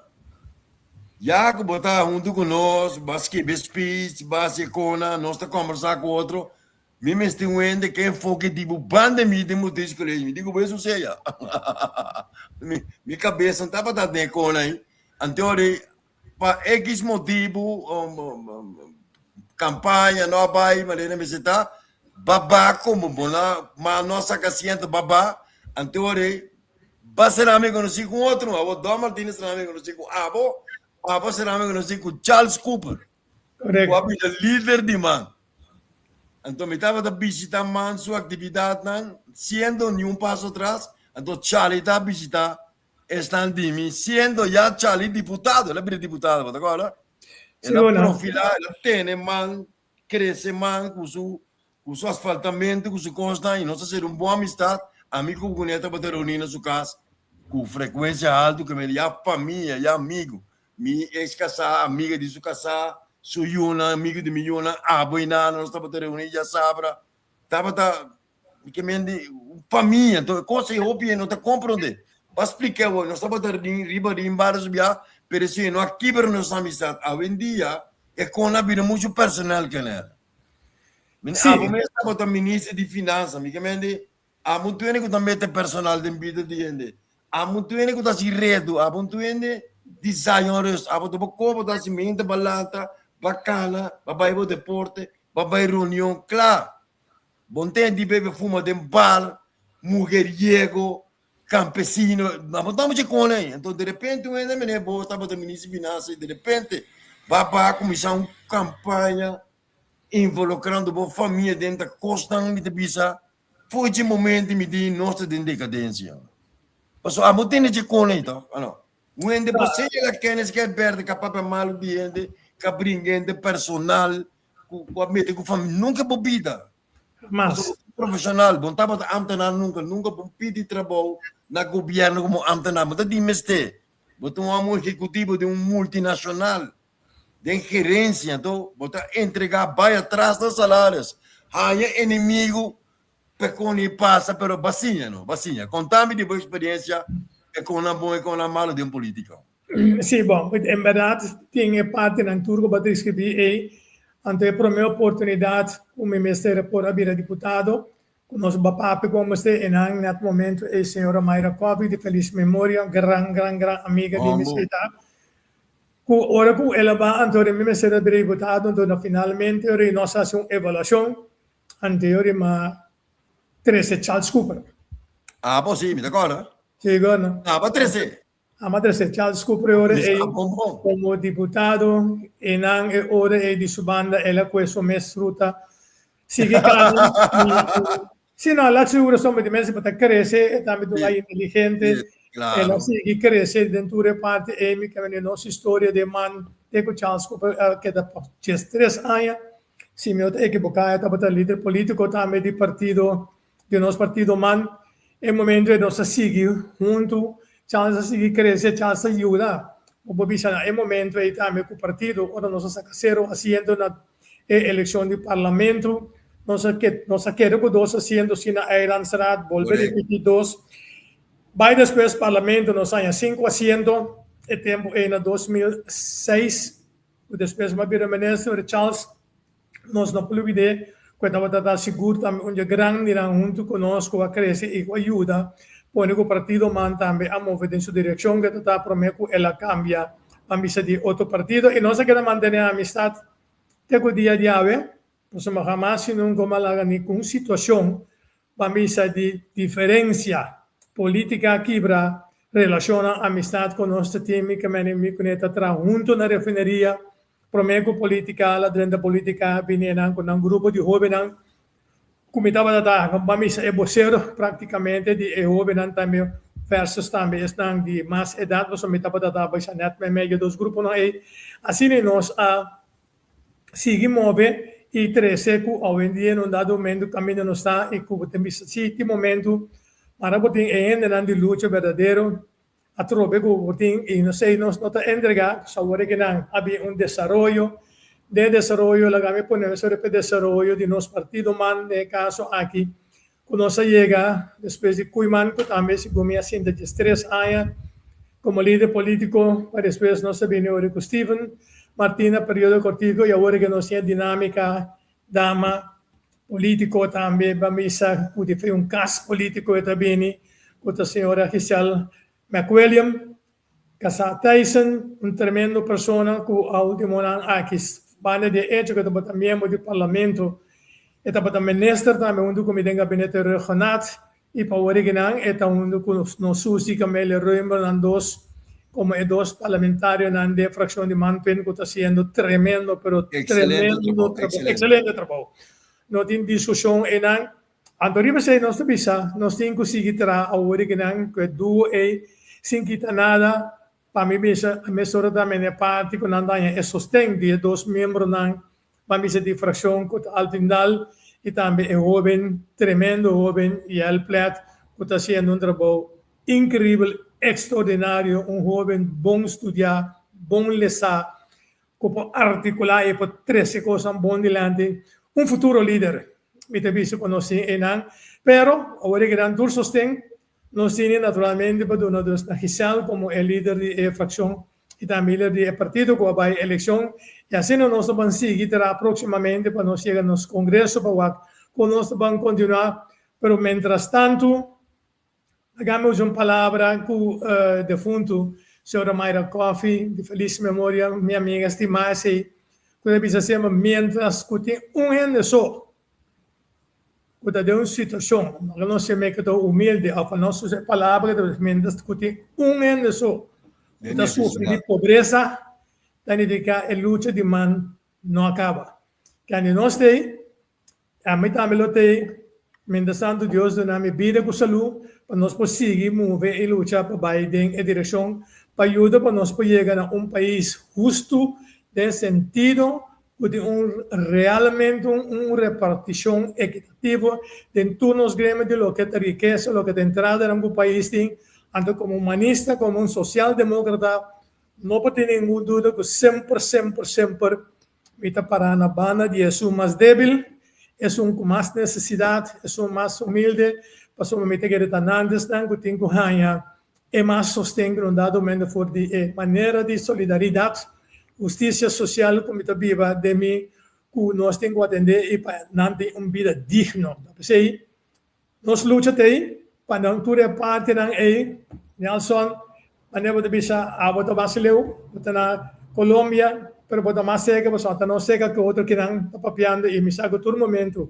Ya ku bo ta huntu ku nos, bo a skibi speech, bo a hasi e kona, nos ta kombersá ku otro, mi mester un hende ku enfoke di bo banda mi den bo disco lei. Mi di ku bo e susea. Mi, mi kabes no tabata den e kona ei. Anto di pa ekis motibu, kampaña no a bai manera mester ta. Baba komo bo na ma no a saka asiento baba anto ora ei ba sera mi konosí ku un otro abo Don Martinez sera mi konosí ku abo abo sera mi konosí ku Charles Cooper ku a bira lider di man anto mi tabata bishita man su aktividatnan siendo ni un paso atras anto Charlie ta bishita Esnan di mi, siendo ya Charlie diputado, el a bira diputado, bo ta acorda? El a profila, el a tene man, crece man cu su, cu su asfaltamento, cu su cosnan, y nos a hacer un bon amistad. Ami cu Guneta tabata reuni na su cas cu frecuencia alto, que me ya famia, ya amigo. Mi ex casá, amiga di su casá, su yunan, amigo di mi yunan, abo y nana, nos tabata reuni ya sabra. Tabata Ke men di famia, enton e kos ei hopi hende no ta komprondé. Bo a splika awor, nos tabata riba rin bares bia, pero esei no a kibra nos amistat. Awendia e kon a bira muchu personal kenera. Mi abo mes tabata minister di finansa, mi ke men di abo un tuende ku ta mete personal den bida di hende, abo un tuende ku ta hasi redu, abo un tuende di Zion Rust, abo ta bo kobo ta hasi mente balanta, bakana, ba bai bo deporte, ba bai reunion, kla. Bon ten di bebe fuma den bar, mujeriego, campesino, ma bo ta mucha con ei. Enton de repente un hende mene bo tabata minister di finansa y de repente ba ba cuminsa un campaña involucrando bo famia den ta cosnan mi ta bisa for dje momento mi di nos ta den decadencia. Pasobra abo tene dje con ei toch, o no? Un hende por sea la kennis ke berde ka papia malo di hende, ka bringa hende personal, ku ku a mete ku fami nunka bo bida. Mas. Profesional, bon tabata ambtenaar nunka, nunka bon pidi trabou na gobierno komo ambtenaar. Bo ta di mester. Bo ta un homo ehecutivo di un multinacional den gerencia, anto bo ta entrega bai atras na salaris, haña enemigo pe kon e pasa, pero bo a siña no, bo a siña. Konta mi di bo experiencia e kon nan bon e kon nan malo den politica. Sí, bon, en bèrdat tin e partinan tur ku bo a deskribí ei. Anto e promé oportunidat ku mi mester por a bira diputado, ku nos bo a papia ku mester einan nèt momentu ei señora Mayra Coffie di felis memoria, gran, gran, gran amiga di mi sita, ku ora ku el a ba anto mi mester a bira diputado, anto na finalmente ora nos a hasi un evaluashon, anto ora mi a trese Charles Cooper. Ah, bo sí, mi ta kòrda. Sí, gòrda. Ah, bo a trese. A trese Charles Cooper e ora ei komo diputado i nan e ora ei di su banda el a kue su mes ruta sigui kana i si no el a seguro sombra di mes bo ta krese e tambe ta un ai inteligente el a sigui krese den tur e parti ei mi ke mende nos historia den man te ku Charles Cooper a keda pa 13 aña si mi no ta ekiboká e tabata lider politiko tambe di partido di nos partido man e momento e nos a sigui huntu Charles a sigui crece Charles a yuda bo por bisa na e momento ey tambe cu partido ora nos a saca cero asiento na e eleccion di parlamento nos a nos a keda cu dos asiento si na Eilandsraad bolbe repiti dos bay despues parlamento nos haña cinco asiento e tempo ey na 2006 cu despues mi a bira minister Charles Nos no por lubid'é ku e tabata ta sigur tambe un dje grandinan huntu ku nos ku a krese i ku a yuda pone ku partido man tambe a move den su direkshon ku e ta ta promé ku el a kambia pa bisa di otro partido i nos a keda mantené amistat te ku dia di awe pasobra hamas i nunka bo a laga ningun situashon pa bisa di diferensia politica kibra relacionnan amistad cu nos ta tin mi kemeni mi cune ta traha hunto na refineria prome cu politica la drenta politica bini enan cu nan grupo di hobennan cu mi tabata ta pa misa e bocero practicamente di e hobennan tambe versus tambe esnan di mas edad pasobra mi tabata ta bisa net meimei di dos gruponan ey asina nos a sigui move i trese ku awendia na un dado momento kaminda nos ta i ku bo ta bisa si tin momento mara bo tin e hendenan di lucha berdadero atrobe ku bo tin i no sei nos no ta entrega pasobra awor e kinan a bin un desaroyo den e desaroyo laga mi pone mes riba e desaroyo di nos partido man den e kaso aki ku nos a yega despues di Koeiman ku tambe segun mi a sinta 13 aña komo lider polítiko pa despues nos a bini ora ku Steven Martina periodo kortiko i awor ke nos tin e dinámika dama polítiko tambe ban bisa ku di fe un kas polítiko e ta bini ku ta señora Giselle McWilliam Kasá Tyson, un tremendo persona ku a ultimonan aki banda di e echo ku e tabata miembro di parlamento. E tabata minister tambe huntu ku mi den gabinete Rhuggenaath i pa wor ekinan e ta huntu ku nos Suzy Camelia Römer nan dos komo e dos parlamentarionan den frakshon di Manpin ku ta hasiendo tremendo pero Excelente tremendo trabou, trabou, excelente. excelente trabou. No tin diskushon einan. Anto riba esei nos ta bisa nos tin ku sigui traha awor ekinan ku e duo ei sin kita nada. Pa mi bisa mesora ta mene parti ku nan daña e sosten di e dos miembronan pa misa di frakshon ku ta Altindal i tambe e hoben tremendo hoben Yael Plet ku ta hasiendo un trabou inkribel ekstraordinario un hoben bon studiá bon lesá ku por artikulá i por trese kosnan bon dilanti un futuro lider mi ta bisa ku nos tin einan pero awor e gran tur sosten Nos tini naturalmente pa duna dus na Giselle como e lider di e fraccion y tambe lider di e partido cu a bay eleccion y asina nos ta ban sigui traha proximamente pa nos yega nos congreso pa wak con nos ta ban continua pero mientras tanto laga mi usa un palabra cu defunto señora Mayra Coffie di feliz memoria mi amiga estima esey cu ta bisa semper mientras cu tin un hende so ku ta den un situashon ku nos siempre ke ta humilde òf nos usa e palabra ta mientras ku tin un hende so ku ta sufri di pobresa ta nifiká e lucha di man no a kaba. Kende nos t'ei, ami tambe lo t'ei, mientras tantu Dios duna mi bida ku salú pa nos por sigui move i lucha pa bai den e direkshon pa yuda pa nos por yega na un pais hustu den sentido ku tin un realmente un repartishon ekitativo den tur nos gremio di loke ta rikesa, loke ta entradanan ku pais tin. Anto komo humanista, komo un sosialdemókrata no por tin ningun duda ku semper, semper, semper mi ta pará na banda di esun mas débil, esun ku mas nesesidat, esun mas humilde, pasobra mi ta kere ta nan esnan ku tin ku haña E mas sosten ku nos dado mende for di e manera di solidaridat, hustisia sosial ku mi ta biba den mi ku nos tin ku atendé i pa nan tin un bida digno. Ta p'esei nos lucha ta ei pa nan tur e partinan ei. Nelson, manera bo ta bisa abo ta mas leu, bo ta na Colombia, pero bo ta mas serka pasobra ta nos serka ku otro kinan ta papiando i mi sa ku tur momento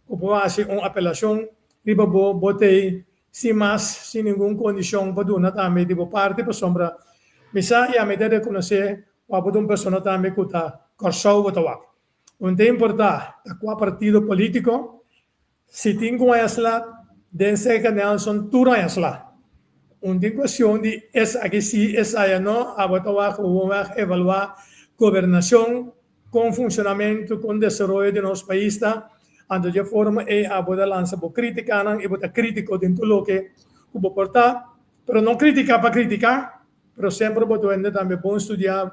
ku bo hasi un apelashon riba bo, bo ta ei Sin mas, sin ningun kondishon pa duna tambe di bo parti pasobra mi sa i ami ta rekonosé ku abo ta un persona tambe ku ta Kòrsou bo ta wak. Un ta importá ta kua partido polítiko, si tin ku haña sla den serka Nelson tur haña sla. Un tin kuestion di esaki si esaya no, abo ta wak gewoonweg evaluá gobernashon Kon funshonamentu, kon desaroyo di nos pais ta, anto dje forma ei abo ta lansa bo kritikanan i bo ta kritiko den tur loke ku bo por ta, pero no kritiká pa kritiká, pero semper bo duende tambe bon studiá,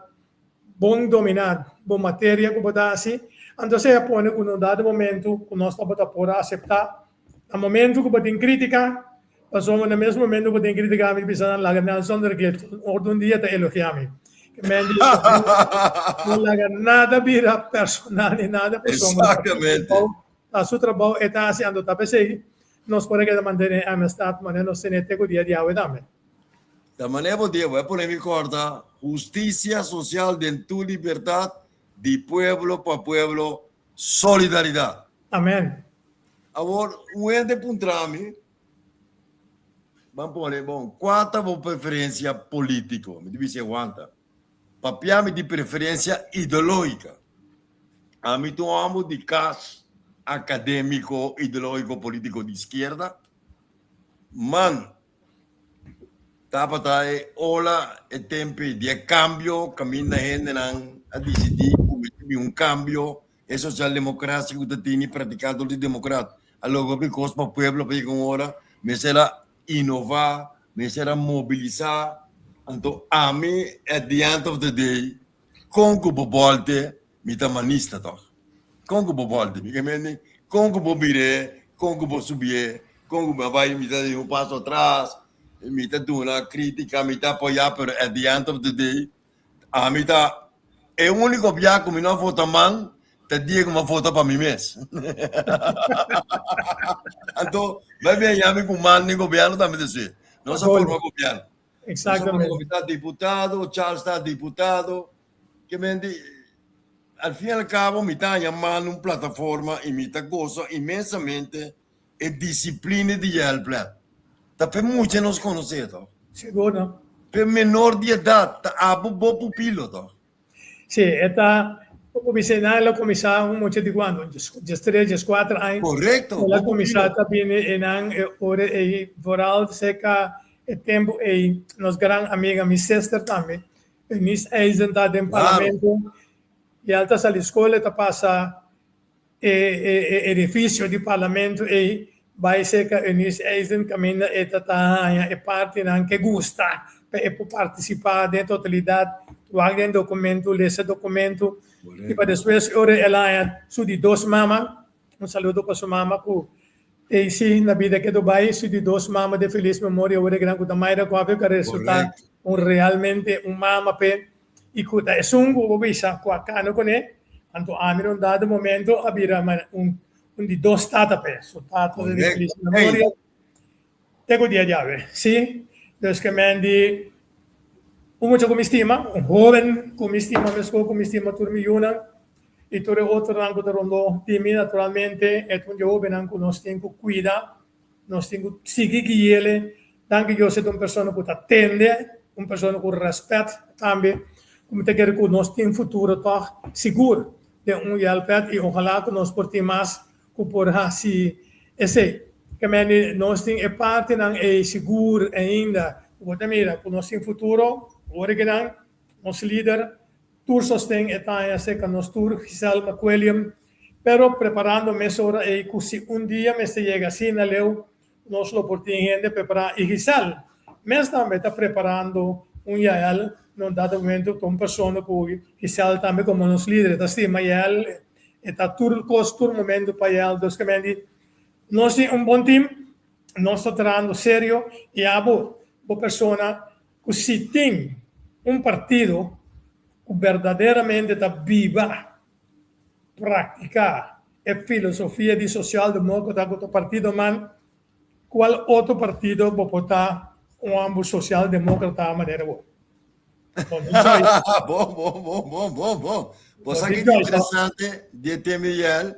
bon dominá bo materia ku bo ta hasi, anto esei a pone ku na un dado momentu ku nos tabata por a aseptá Na momento ku bo tin krítika, pasobra na mes momento ku bo tin krítika mi bisa nan laga Nelson Dergit otro un dia ta elogiá mi. Ke men di no laga nada bira personal ni nada pasobra Exactamente. ta su trabou e ta hasi anto ta p'esei nos por a keda mantené e amistad manera nos tene te ku dia di awe tambe. Ta manera bo dia bo a pone mi kòrda hustisia sosial den tur libertat di pueblo pa pueblo Solidaridad. Amen. Awor, un hende puntra mi, ban pone, bon, kua ta bo preferensia politiko? Mi ta bisa e wanta. Papia mi di preferensia ideológika. Ami ta un hòmber di kas akadémiko, ideológiko, polítiko di iskierda. Man, Tabata e ola, e tempu di e kambio kaminda hendenan a disidí ku mester bin un kambio, e sosialdemokrasia ku ta tini pratiká dor di demokrat a logra hopi kos pa pueblo pa yega un ora mester a inová, mester a mobilisá. Anto ami at the end of the day kon ku bo bòlte mi ta manista tòg. Kon ku bo bòlte mi ke mende kon ku bo mir'é, kon ku bo subié, kon ku bo bai mi ta di un paso atras, mi ta duna krítika, mi ta apoyá pero at the end of the day ami ta e úniko bia ku mi no a vota man ta dia ku mi a vota pa mi mes. Anto bai bia yami ku man den gobièrnu tambe ta esei. Nos a forma gobièrnu. Exactamente. Mi ta diputado, Charles ta diputado. Ke mende. al fin y al cabo mi ta haña man un plataforma y mi ta goza inmensamente e disciplina di Yael Plet. Ta p'e mucha nos conoce toch? Sigur no. P'e menor di edad ta abo bo pupilo toch? Si, e ta, bo bisa nan el a cuminsa un mucha di cuando? Diestres, diescuater aña. Correcto, El a bo cuminsa pupilo. ta bini einan e ora ei, vooral cerca e tempo ei nos gran amiga, mi sister tambe, Eunice Eisen ta den parlamento y el ta sali scol, e ta pasa e e edificio di parlamento ei bai cerca Eunice Eisen caminda e ta ta haña e partinan ke gusta pa e por participa den totalidad, wak den documento, lesa documento y pa despues ora el haña su di dos mama, un saludo pa su mama cu Ei si, na bida ke Dubai, su di dos mama de felis memoria awor e gran ku ta Mayra Coffie ku a resultá un realmente un mama p'e i ku ta esun ku bo bisa ku a kano kuné, anto ami na un dado momento a bira un un di dos tata p'e, su tata de felis memoria te ku dia djawe. Si, dus ke men di un mucha ku mi stima, un hoben ku mi stima meskos ku mi stima tur mi yunan. I tur e otronan ku ta rondó di mi, naturalmente, e ta un di e hóbennan ku nos tin ku kuida, nos tin ku sigui gui'el. Danki Dios e ta un persona ku ta tende, un persona ku rèspèt tambe, ku mi ta kere ku nos tin futuro tòg sigur den un Yelpet i ojalá ku nos por tin mas ku por hasi esei. Ke mende nos tin e partinan ei sigur ainda ku bo ta mira ku nos tin futuro, ora ku nan nos lider Tur sosten e ta haña serka nos tur, Giselle McWilliam, pero preparando mesora ei ku si un dia mester yega asina leu, nos lo por tin hende prepará. I Giselle mes tambe ta preparando un Yael na un dado momento ta un persona ku Giselle tambe komo nos lider e ta stima Yael, e ta tur kos tur momento pa Yael. Dus ke men di nos tin un bon team, nos ta trahando serio i abo bo persona ku si tin un partido ku berdaderamente ta biba, praktiká e filosofia di sosialdemókrata ku ta Partido man, kual otro partido bo por ta un ambu sosialdemókrata manera bo? Bon, bon, bon, bon, bon, bon. Bo sa ki interesante di e tema Yael?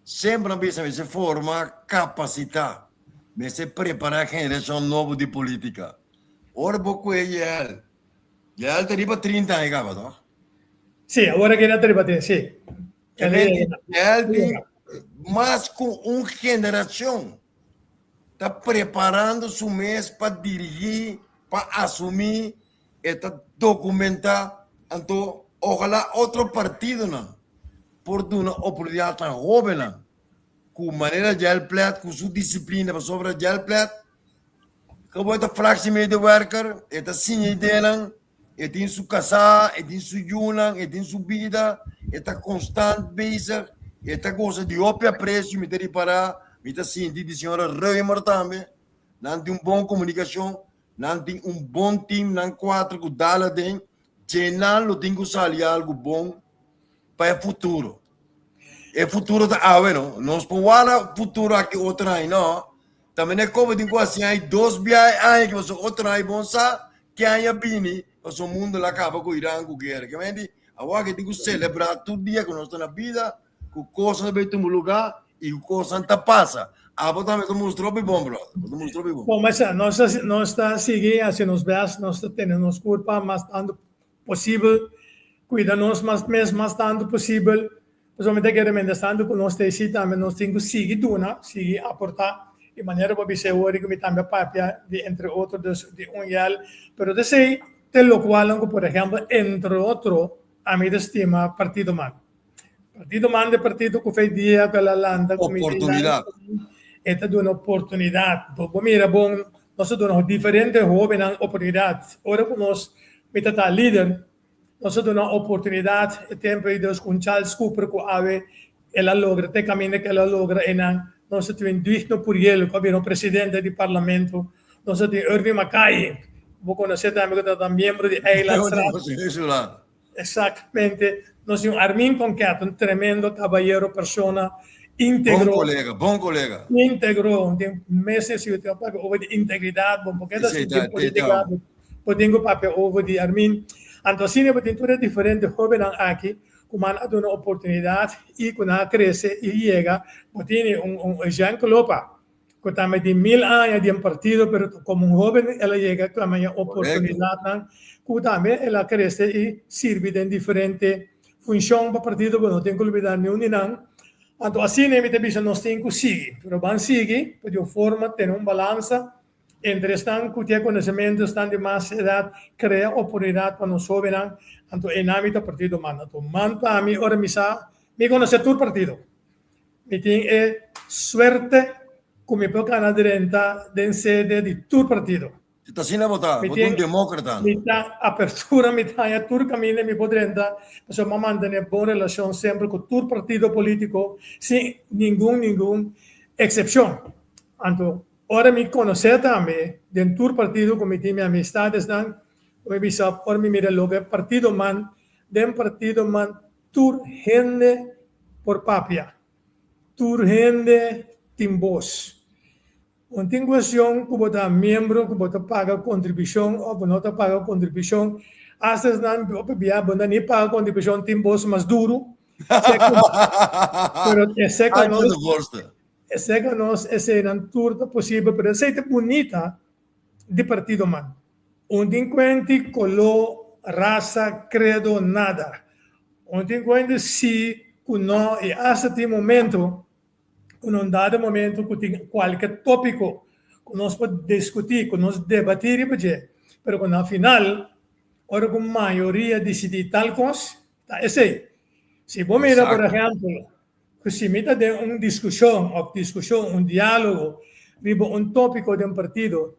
Semper nan bisa mester forma, kapasitá, mester prepará generashon nobo di polítika. Ora bo kue Yael, Yael ta riba trinta aña kaba, tòg? Sí, awor aki ta riba trinta, sí. Yael tin mas ku un generashon ta preparando su mes pa dirigí, pa asumí, e ta dokumentá, anto ojalá otro partidonan por duna oportunidat na hóbennan ku manera Jael Plet ku su disiplina pasobra Jael Plet komo e ta fractiemedewerker e ta siña ideanan e tin su kasá e tin su yunan e tin su bida e ta konstant bezig e ta gosa di hopi apresio mi ta ripará mi ta sinti di señora Römer tambe nan tin un bon komunikashon nan tin un bon team nan kuater ku dal aden dje nan lo tin ku sali algu bon pa e futuro. E futuro ta awe no. Nos por warda futuro aki otro aña no. Ta mene kobo tin ku hasi aña dos bia e aña ki pasobra otro aña bon sa ke aña bini pasobra mundo la kaba ku Iran ku guera. Ke menti awor aki tin ku selebrá tur dia ku nos ta na bida ku kosnan ta bai tuma lugá i ku kosnan ta pasa. Abo tambe ta mustra hopi bon brother. Bo ta mustra hopi bon. Bon, mester nos nos ta sigui hasi nos best, nos ta tene nos kurpa mas tantu posibel, kuida nos mas mes mas tantu posibel, pasobra mi ta kere mientras tantu ku nos ta esi tambe nos tin ku sigui duna, sigui aportá, i manera bo a bisa awor ku mi tambe a papia di entre otro dus di un yel, pero ta esei te lokualnan ku por ehèmpel entre otro ami ta stima Partido man. Partido man de partido ku fe dia ku el a lanta ku mi Oportunidat. E ta duna oportunidat. Bo mira bon, nos ta duna diferente hóbennan oportunidat. Ora ku nos mi ta ta lider, nos a duna oportunidat e tempu ei dus ku un Charles Cooper ku awe el a logra te kaminda ku el a logra einan. Nos a tin Duigno Puriel ku a bira un presidente di parlamento. Nos a tin Irving Mackay, bo konosé tambe ku tabata miembro di Eilandsraad. Exactamente. Nos tin un Armin Conquet, un tremendo caballero, persona íntegro. Bon colega, bon colega. Íntegro. Tin meses si tin papia over di integridad, bon porque ta sinti politica, bo tin cu papia over di Armin. Anto asina bo tin tur e diferente hobennan aki. ku man a duna oportunidat i ku nan a krese i yega. Bo tini un un Jean Clopa ku tambe tin mil aña den partido pero komo un hoben el a yega tambe haña oportunidatnan ku tambe el a krese i sirbi den diferente funshon pa partido bo no tin ku lubida niun di nan. Anto asina mi ta bisa nos tin ku sigui pero ban sigui pa di un forma tene un balansa Entre esnan ku tin e konosementu, esnan di mas edat, krea oportunidat pa nos hóbennan, anto einan mi ta partido man. Anto man pa mi ora mi sa, mi konosé tur partido. Mi tin e suerte ku mi por kana drenta den sede di tur partido. Si ta asina bo ta, Mi bo ta un tin, demókrata. mi ta apertura, mi ta haña tur kaminda mi por drenta, pasobra mi a mantené bon relashon semper ku tur partido polítiko sin ningun ningun eksepshon. Anto Ora mi konosé tambe den tur partido ku mi tin mi amistadesnan, ku mi bisa ora mi mira loke partido man, den partido man tur hende por papia, tur hende tin bos. Un tin kuestion ku bo ta miembro ku bo ta paga kontribushon òf bo no ta paga kontribushon, asta esnan hopi bia bo no ni paga kontribushon tin bos mas duru, pero esei ku nos. Esei ka nos eseinan tur ta posibel pero esei ta bunita di partido man. Un tin kuenti koló, rasa, kredo, nada. Un tin kuenti si ku no i asta tin momento ku na un dado momento ku tin kualke topiko ku nos por diskutí, ku nos debatí riba dje, pero ku na final ora ku mayoria disidí tal kos ta esei. Si bo mira por ehèmpel Ku si mi ta den un diskushon òf diskushon, un diálogo riba un tópiko den partido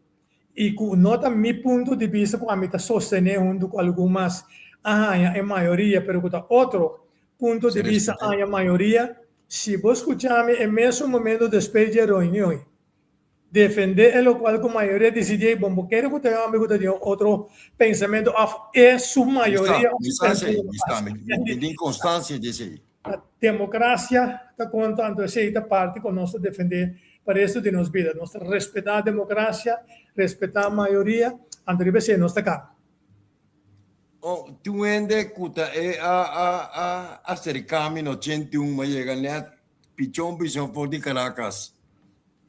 i ku no ta mi punto di bista ku ami ta sostené huntu ku algun mas a haña e mayoria pero ku ta otro punto di bista a haña mayoria, si bo skucha mi e mesun momento despues dje reunion Defendé e lokual ku mayoria disidí ei bon bo kere ku ta e hòmber ku ta tin otro pensamentu òf e su mayoria òf su pensamentu Mi sa, mi tin konstansia di esei. Demokrasia ta konta anto esei ta parti ku nos ta defendé pa resto di nos bida. Nos ta respetá demokrasia, respetá mayoria, anto riba esei nos ta kaba. Oh, tin un hende ku ta e a a a aserká mi na 81, mi a yega nèt Pichon pichon for di Caracas.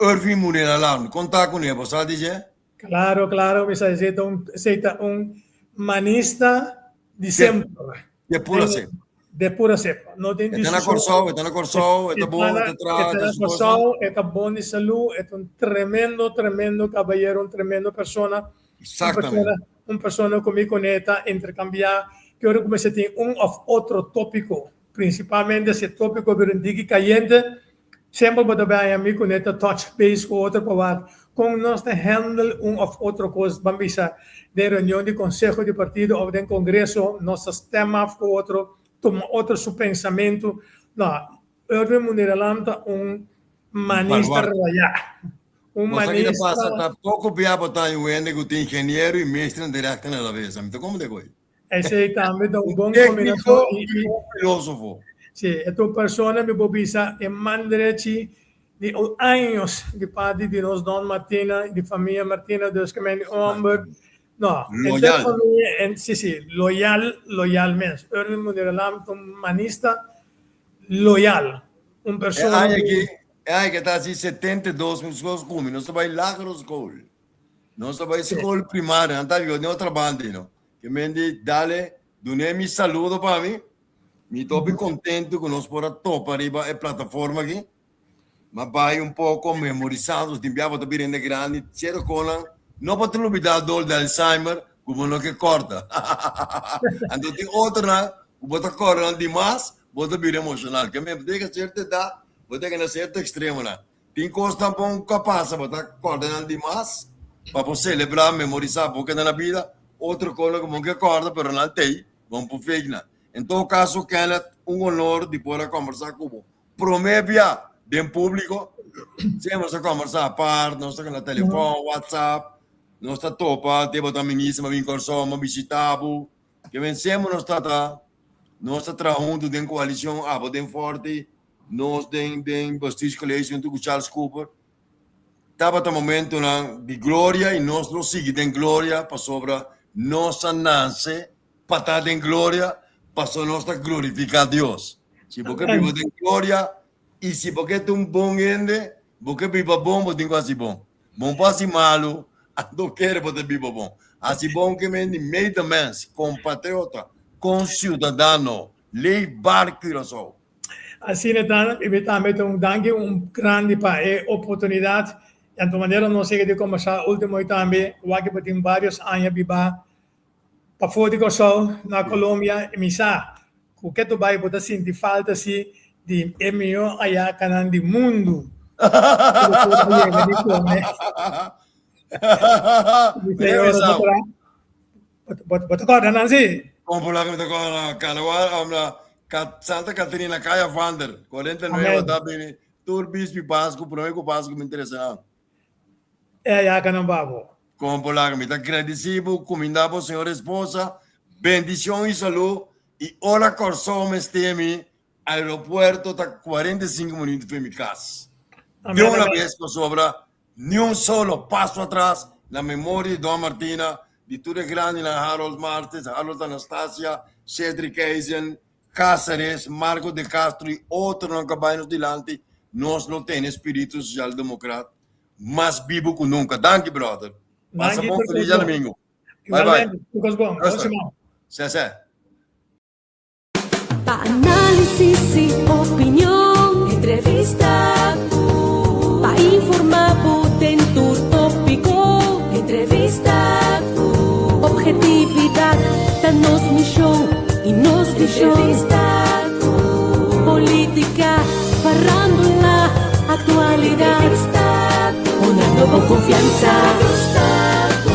Irving Munera Lam, kon ta ku ne? Bo sa di dje? Claro, claro, mi sa esei ta un, esei ta un manista di semper. De pura cepa. De pura cepa. No tin E ta na Kòrsou, e ta na Kòrsou, e ta bon, e ta traha, E ta na Kòrsou, e ta bon di salú, e ta un tremendo, tremendo kabayero, un tremendo persona. Exactamente. Un persona ku mi kuné ta interkambiá ki ora ku mester tin un òf otro tópiko. Principalmente si e topico bira un diki cayente, semper bo ta bay haña mi cu ne ta touch base cu otro pa wak con nos ta handle un of otro cos, ban bisa den reunion di conseho di partido of den congreso nos ta stem af cu otro, tuma otro su pensamento. No, Erwin Muniralam ta un manista rayá, un Bo sa ki ta pasa, manista. ta poco bia bo ta haña un hende cu ta ingeniero y meester na directa na la vez, ami ta como de coy. Esei tambe ta un bon Técnico kombinashon i i un filósofo. Sí, e ta un persona mi por bisa e man drechi di años di parti di nos Don Martina, di famia Martina, dus ke men di homber. No, henter Loyal. famia, en, sí, sí, loyal, loyal mes. Erwin Muniralam ta un manista loyal, un E persona aña ku aki, e aña ki ta hasi 72 mi skos ku mi, nos ta bai lagere school. Nos ta bai skol primario, nan ta biba den otro banda, no. Ke men di, Dale, dun'é mi saludo pa mi. Mi ta hopi kontentu ku nos por a topa riba e plataforma aki. M'a bai un poko memorisando, tin bia bo ta bira hende grandi, sierto konan no por ta lubidá dor di Alzheimer ku bo no ke kòrda. Anto tin otronan ku bo ta kòrda nan dimas, bo ta bira emoshonal. Ke men, bo ta yega sierto edat, bo ta yega na sierto ekstremonan. Tin kosnan bon ku a pasa, bo ta kòrda nan dimas pa bo selebrá, memorisá bo keda na bida. Otro kosnan ku bo no ke kòrda pero nan t'ei, bo no por fake nan. En todo kaso, Kenneth, un honor di por a kòmbersá ku bo. Promé bia den públiko, siempre nos ta kòmbersá apart, nos ta na telefòn, WhatsApp, nos ta topa, te bo ta minister, mi a bin Kòrsou, mi a bishitá bo. Ke men siempre nos ta ta, nos ta traha huntu den koalishon, abo den Fòrti, Nos den den Bestuurscollege hunto cu Charles Cooper tabata momentonan di gloria y nos lo sigui den gloria pasobra nos a nace pa ta den gloria, Pasobra nos ta glorifiká Dios. Si bo ke biba den gloria i si bo ke ta un bon hende, bo ke biba bon, bo tin ku hasi bon. Bo no por hasi malu, anto kere bo ta biba bon. Hasi bon ke men di medemens, kompatriota, konsiudadano, leefbaar Curaçao. Asina ta, i mi tambe ta un danki un grandi pa e oportunidat. I anto manera nos yega di kombersá ultimo i tambe, wak bo tin varios aña bibá Pafó di Kòrsou, na Colombia, i mi sa ku ke tu bai bo ta sinti falta si di e mihó ayakanan di mundu ku bo por a yega di kome. Mi señora ta tra, bo ta kòrda nan si? Kon por la ku mi ta kòrda nan? Kalawa, Santa Catrina, Kaya Vander, 49 ta bini tur bispi Pasku, promé ku Pasku mi interesa nan. E ayakanan pa bo. Kon por laga mi ta gradisí bo, kumindá bo señora esposa, bendishon i salú i ora Kòrsou mester mi, aeropuerto ta 45 minuto for mi kas. Di una bes pasobra ni un solo paso atras na memoria di Don Martina, di tur e grandinan Harold Martes, Harold Anastasia, Cedric Eisen, Cáceres, Marco de Castro i otronan ku a bai nos dilanti, nos lo tene spiritu sosialdemokrat mas bibu ku nunka. Danki brother. Pasa Danki bon tur feliz kos bon. djadomingo. Bye bye. Igualmente, tur kos bon. Bon siman. Sese. Pa análisis i opinion, entrevista ku. Pa informá bo den tur tópiko, entrevista ku. Objetividad ta nos mishon i nos vishon. Entrevista ku. Polítika, farándula, aktualidat. Entrevista ku. Honrando bo konfiansa. Entrevista ku.